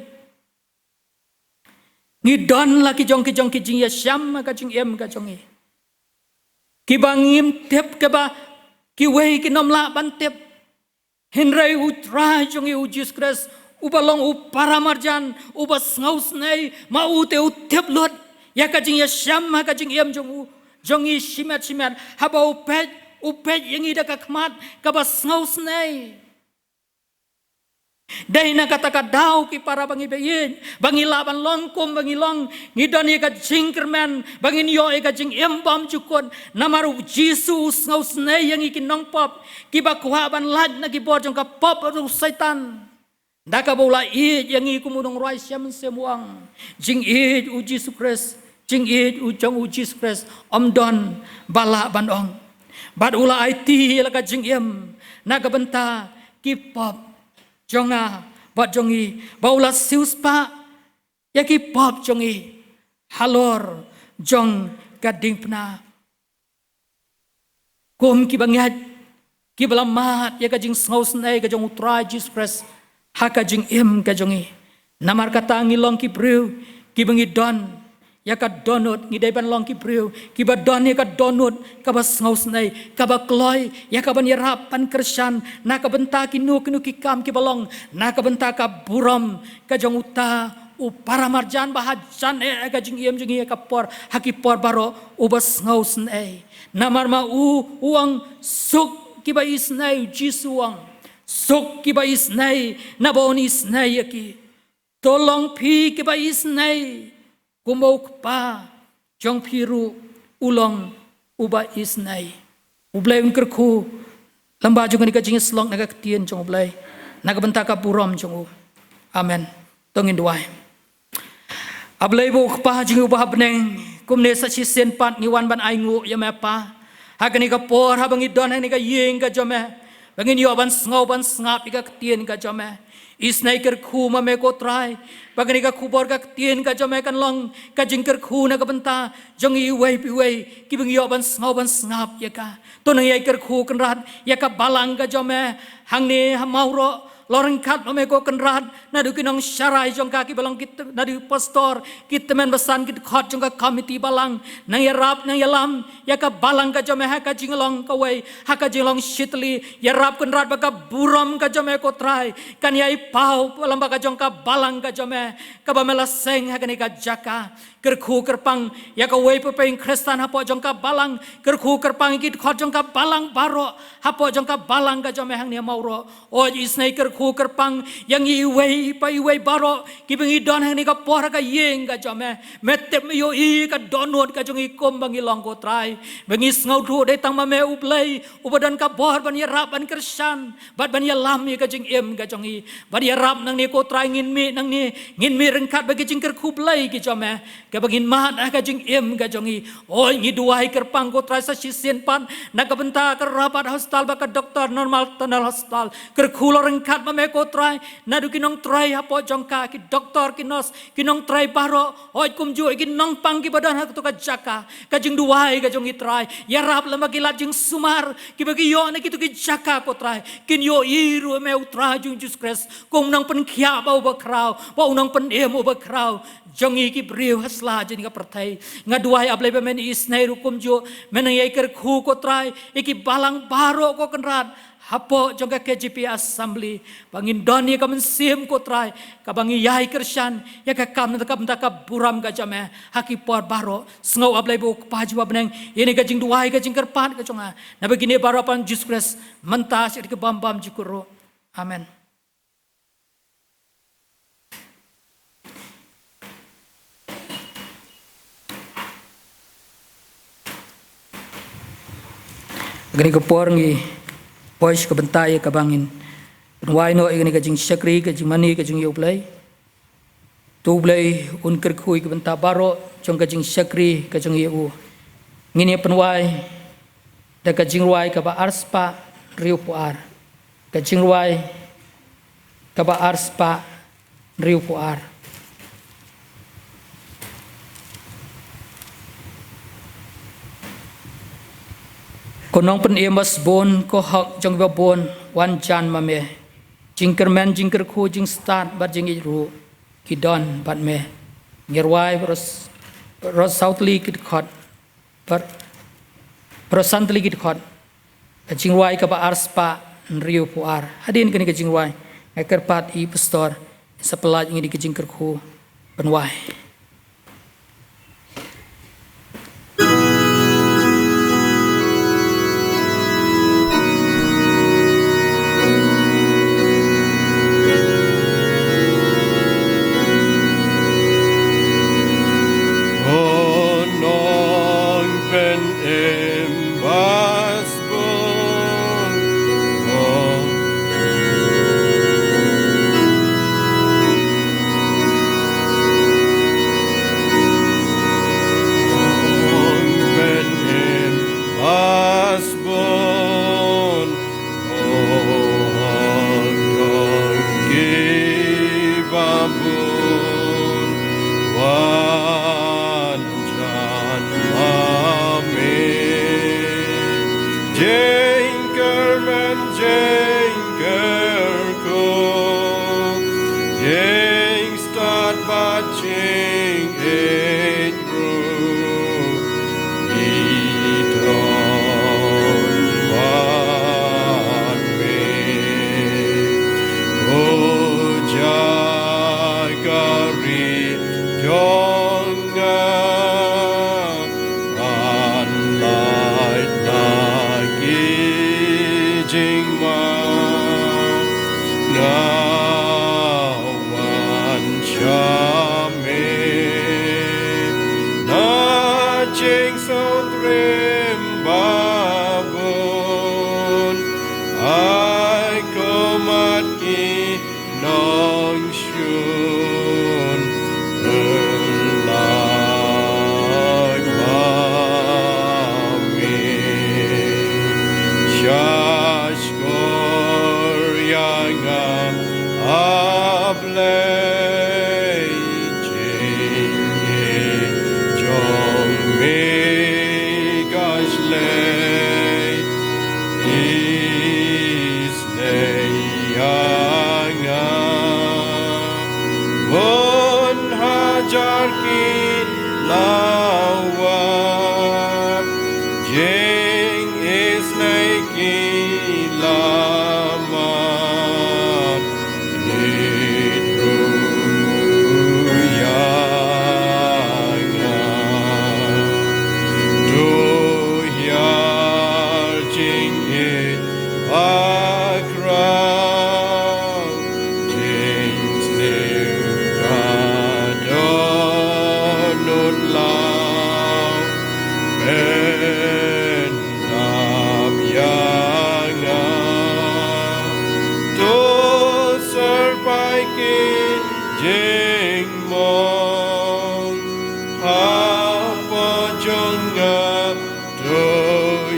ngi don la ki jong ki jong ki jingïashem ha ka jingim ka jong ngi, kiba ngim tip, kiba kiwei kin ym lah ban tip. Hynrei U Trai jong ngi U Jisu Khrist, uba long u paramarjan, uba sngewsynei, ma u te u tip lut ïa ka jingïashem ha ka jingim jong u, jong ngi shimet shimet. Haba u peit, u peit ïa ngi da ka khmat kaba sngewsynei. Dei na kata ka daw, ki para bangeit ba ïeit, ba ngi lah ban long kum ba ngi long, ngi don ïa ka jingkyrmen ba ngin ïoh ïa ka jingim bymjukut. Namar U Jisu u sngewsynei ïa ngi ki nongpop, kiba kwah ban lait na ki bor jong ka pop bad u Soitan. Da kaba u la ïeit ïa ngi, kum u nongrwai Salm u ong, jingïeit U Jisu Khrist, jingïeit u jong U Jisu Khrist ym don ba lah ban ong. Bad u la aiti ïa la ka jingim na ka bynta ki pop jong nga bad jong ngi, bad u la siewspah ïa ki pop jong ngi. halor jong ka diengphna. Kum kiba ngeit, kiba la mad ïa ka jingsngewsynei ka jong U Trai Jisu Khrist ha ka jingim ka jong ngi. Namar kata ngi long ki briew kiba ngi don ïa ka dohnud, ngi dei ban long ki briew kiba don ïa ka dohnud kaba sngewsynei, kaba kloi ïa ka ban ïarap ban kyrshan na ka bynta kino kino ki kam kiba long na ka bynta ka burom ka jong uta u paramarjan ba hajan eh ka jingim jong ngi ha ka por, ha ki por baroh, uba sngewsynei. Namar ma u, u ong, suk kiba isynei, u Jisu u ong, suk kiba isynei, naba un isynei ïa ki. To long phi kiba isynei, kumba u Kpa jong phi ruh u long uba isynei. U Blei un kyrkhu lyngba jong kane ka jingïasyllok na ka ktien jong U Blei, na ka bynta ka burom jong u. Amen. To ngin duwai. A Blei ba u Kpa jong ngi uba ha bneng, kumne sa shisien pat ngi wan ban ainguh ïa me Pa. Ha kane ka por haba ngi don ha kane ka ïing ka jong me, ba ngin ïoh ban sngew ban sngap ïa ka ktien ka jong me. Isynei kyrkhu ma me ko Trai, ba kane ka khubor ka ktien ka jong me kan long ka jingkyrkhu na ka bynta jong ngi iwei pa iwei kiba ngi ïoh ban sngew ban sngap ïa ka. To nang ïai kyrkhu Kynrad ïa ka balang ka jong me hangne ha Mawroh, la ryngkat ma me ko Kynrad, naduh ki nongsharai jong ka kiba long ki t-, naduh pastor, ki tymmen basan, ki dkhot jong ka komiti balang. Nang ïarap, nang ïalam ïa ka balang ka jong me ha ka jinglong kawei, ha ka jinglong shitylli. Ïarap Kynrad ba ka burom ka jong me ko Trai kan ïai paw lyngba ka jong ka balang ka jong me kaba me la seng ha kane ka jaka. Kyrkhu kyrpang ïa kawei pa kawei u Khristan hapoh jong ka balang. Kyrkhu kyrpang ïa ki dkhot jong ka balang baroh hapoh jong ka balang ka jong me hangne ha Mawroh. Oi, isynei kyrkhu kyrpang ïa ngi iwei pa iwei baroh kiba ngi don hangne ka por ha ka ïing ka jong me. Me tip, me ïohi ka dohnud ka jong ngi kumba ngi long ko Trai. Ba ngi sngewthuh dei tang ma me U Blei uba don ka bor ban ïarap ban kyrshan bad ban ïalam ïa ka jingim ka jong ngi. Bad ïarap nangne ko Trai, ngin mih nangne, ngin mih ryngkat bad ki jingkyrkhu Blei ki jong me, kaba ngin mad ha ka jingim ka jong ngi. Oi, ngi duwai kyrpang ko Trai sa shisien pat na ka bynta ka Rabat Hospital bad ka Doctor Normal Tunnel Hospital. Kyrkhu la ryngkat ma me ko Trai, naduh ki nongtrei hapoh jong ka, ki doktor, ki nurse, ki nongtrei baroh, hooid kumjuh ïa ki nongpang kiba don ha kato ka jaka. Ka jingduwai ka jong ngi Trai, ïarap lem bad ki lad jingsumar kiba ki ïoh na kito ki jaka ko Trai, kin ïohi ruh me U Trai jong ngi Jisu Khrist kum u nongpynkhiah ba uba khraw, ba u nongpynim uba khraw jong ngi ki briew ha sla jong kane ka pyrthei. Nga duwai A Blei ba men isynei ruh kumjuh, men nang ïai kyrkhu ko Trai ïa ki balang baroh ko Kynrad hapoh jong ka K J P Assembly, ba ngin don ïa ka mynsiem ko Trai kaba ngi ïai kyrshan ïa ka kam na ka bynta ka burom ka jong me ha ki por baroh. Sngew A Blei ba u Kpa jong ngi ba ha bneng ïa kane ka jingduwai ka jingkyrpad ka jong nga, naba kine baroh ha khmat Jisu Khrist mynta, sha ka bym bam jingkyrkhu. Amen. Kane ka por ngi poi sha ka bynta ïa kaba ngin pynwai noh ïa kane ka jingshakri, ka jingmane ka jong ngi ïa U Blei. To U Blei un kyrkhu ïa ka bynta baroh jong ka jingshakri ka jong ngi ïa u. Ngin ïa pynwai da ka jingrwai kaba arspah hynriewphew ar. Ka jingrwai kaba arspah hynriewphew ar. Ko Nongpynim ba sbun, ko hok jong kiba bun, wan jan ma me. Jingkyrmen, jingkyrkhu, jingstad bad jingïeit ruh ki don bad me. Ngi rwai baroh s-, baroh saw tylli ki dkhot. Bar-, baroh san tylli ki dkhot. Ka jingrwai kaba arspah hynriewphew ar. Hadien kane ka jingrwai, nga kyrpad ïa i pastor sa pynlait ïa ngi da ka jingkyrkhu pynwai. Jingkyrmen jingkyrkhu, jingstad bad jingïeit ruh, i don bad me. Ko jaka ri jong nga, ban lait na ki jingma, nga wan sha me. Na jingsngewtriem babun, ai khmat ki nongshun, pynlait ma me. Sha shkor ïa nga, A Blei, jingïeit jong me ka shlei. Isynei ïa nga. Bun hajar ki la wad, jingisynei ki la mad, ïeit ruh ïa nga. To hiar jingïeit bakhraw, jingsniew ka dohnud law, pyndap ïa nga. To syrpai ki jingmong, hapoh jong nga to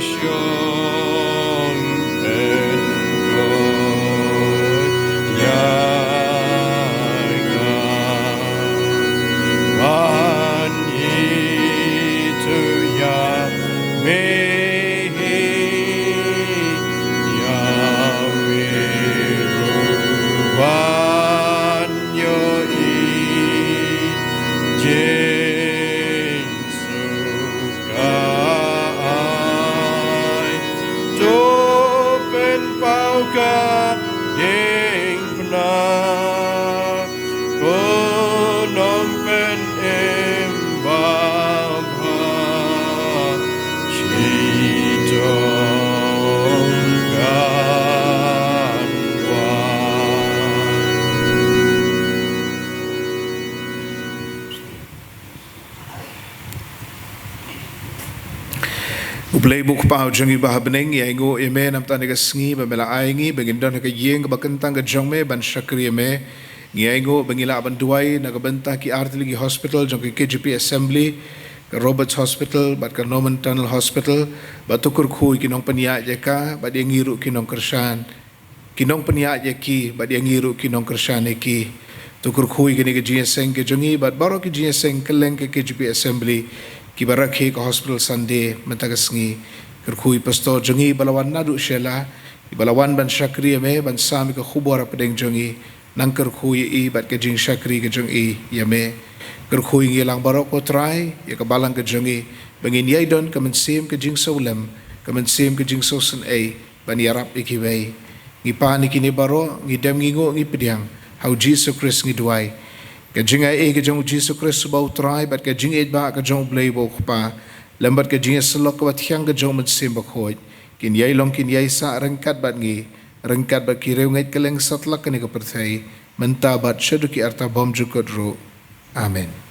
shong, pynkhuid ïa nga. Ban ïathuh ïa me hi, ïa me ruh ban ïohi, jing suk ka ai. To pynpaw ka diengphna, ko Nongpynim babha, shitom kan wan. U Blei U Kpa jong ngi uba ha bneng, ngi ainguh ïa me namar kane ka sngi ba me la ai ngi ba ngin don ha ka ïing kaba kyntang ka jong me ban shakri ïa me. Ngi ainguh ba ngi lah ban duwai na ka bynta ki artylli ki hospital jong ka K J P Assembly, ka Roberts Hospital bad ka Norman Tunnel Hospital, bad to kyrkhu ïa ki nongpynïaid ïa ka bad ïa ngi ruh ki nongkyrshan. Ki nongpynïaid ïa ki bad ïa ngi ruh ki nongkyrshan ïa ki. To kyrkhu ïa kane ka jingïaseng ka jong ngi bad baroh ki jingïaseng kylleng ka K J P Assembly kiba rakhe ka Hospital Sunday mynta ka sngi. Kyrkhu ïa i pastor jong ngi ba la wan naduh sha la, iba la wan ban shakri ïa me, ban sam ïa ka khubor hapdeng jong ngi. Nang kyrkhu ïa i bad ka jingshakri ka jong i ïa me. Kyrkhu ïa ngi lang baroh ko Trai, ïa ka balang ka jong ngi, ba ngin ïai don ka mynsiem ka jingsngewlem, ka mynsiem ka jingsngewsynei ban ïarap ïa kiwei. Ngi pan ïa kine baroh, ngi dem, ngi nguh, ngi pdiang, ha U Jisu Khrist ngi duwai. Ka jingaiei ka jong U Jisu Khrist uba U Trai bad ka jingïeit ba ka jong U Blei uba U Kpa, lem bad ka jingïasyllok kaba thiang ka jong U Mynsiem Bakhuid, kin ïai long kin ïai sah ryngkat bad ngi, ryngkat bad ki riewngeit kylleng satlak kane ka pyrthei, mynta bad shaduh ki arta bymjukut ruh. Amen.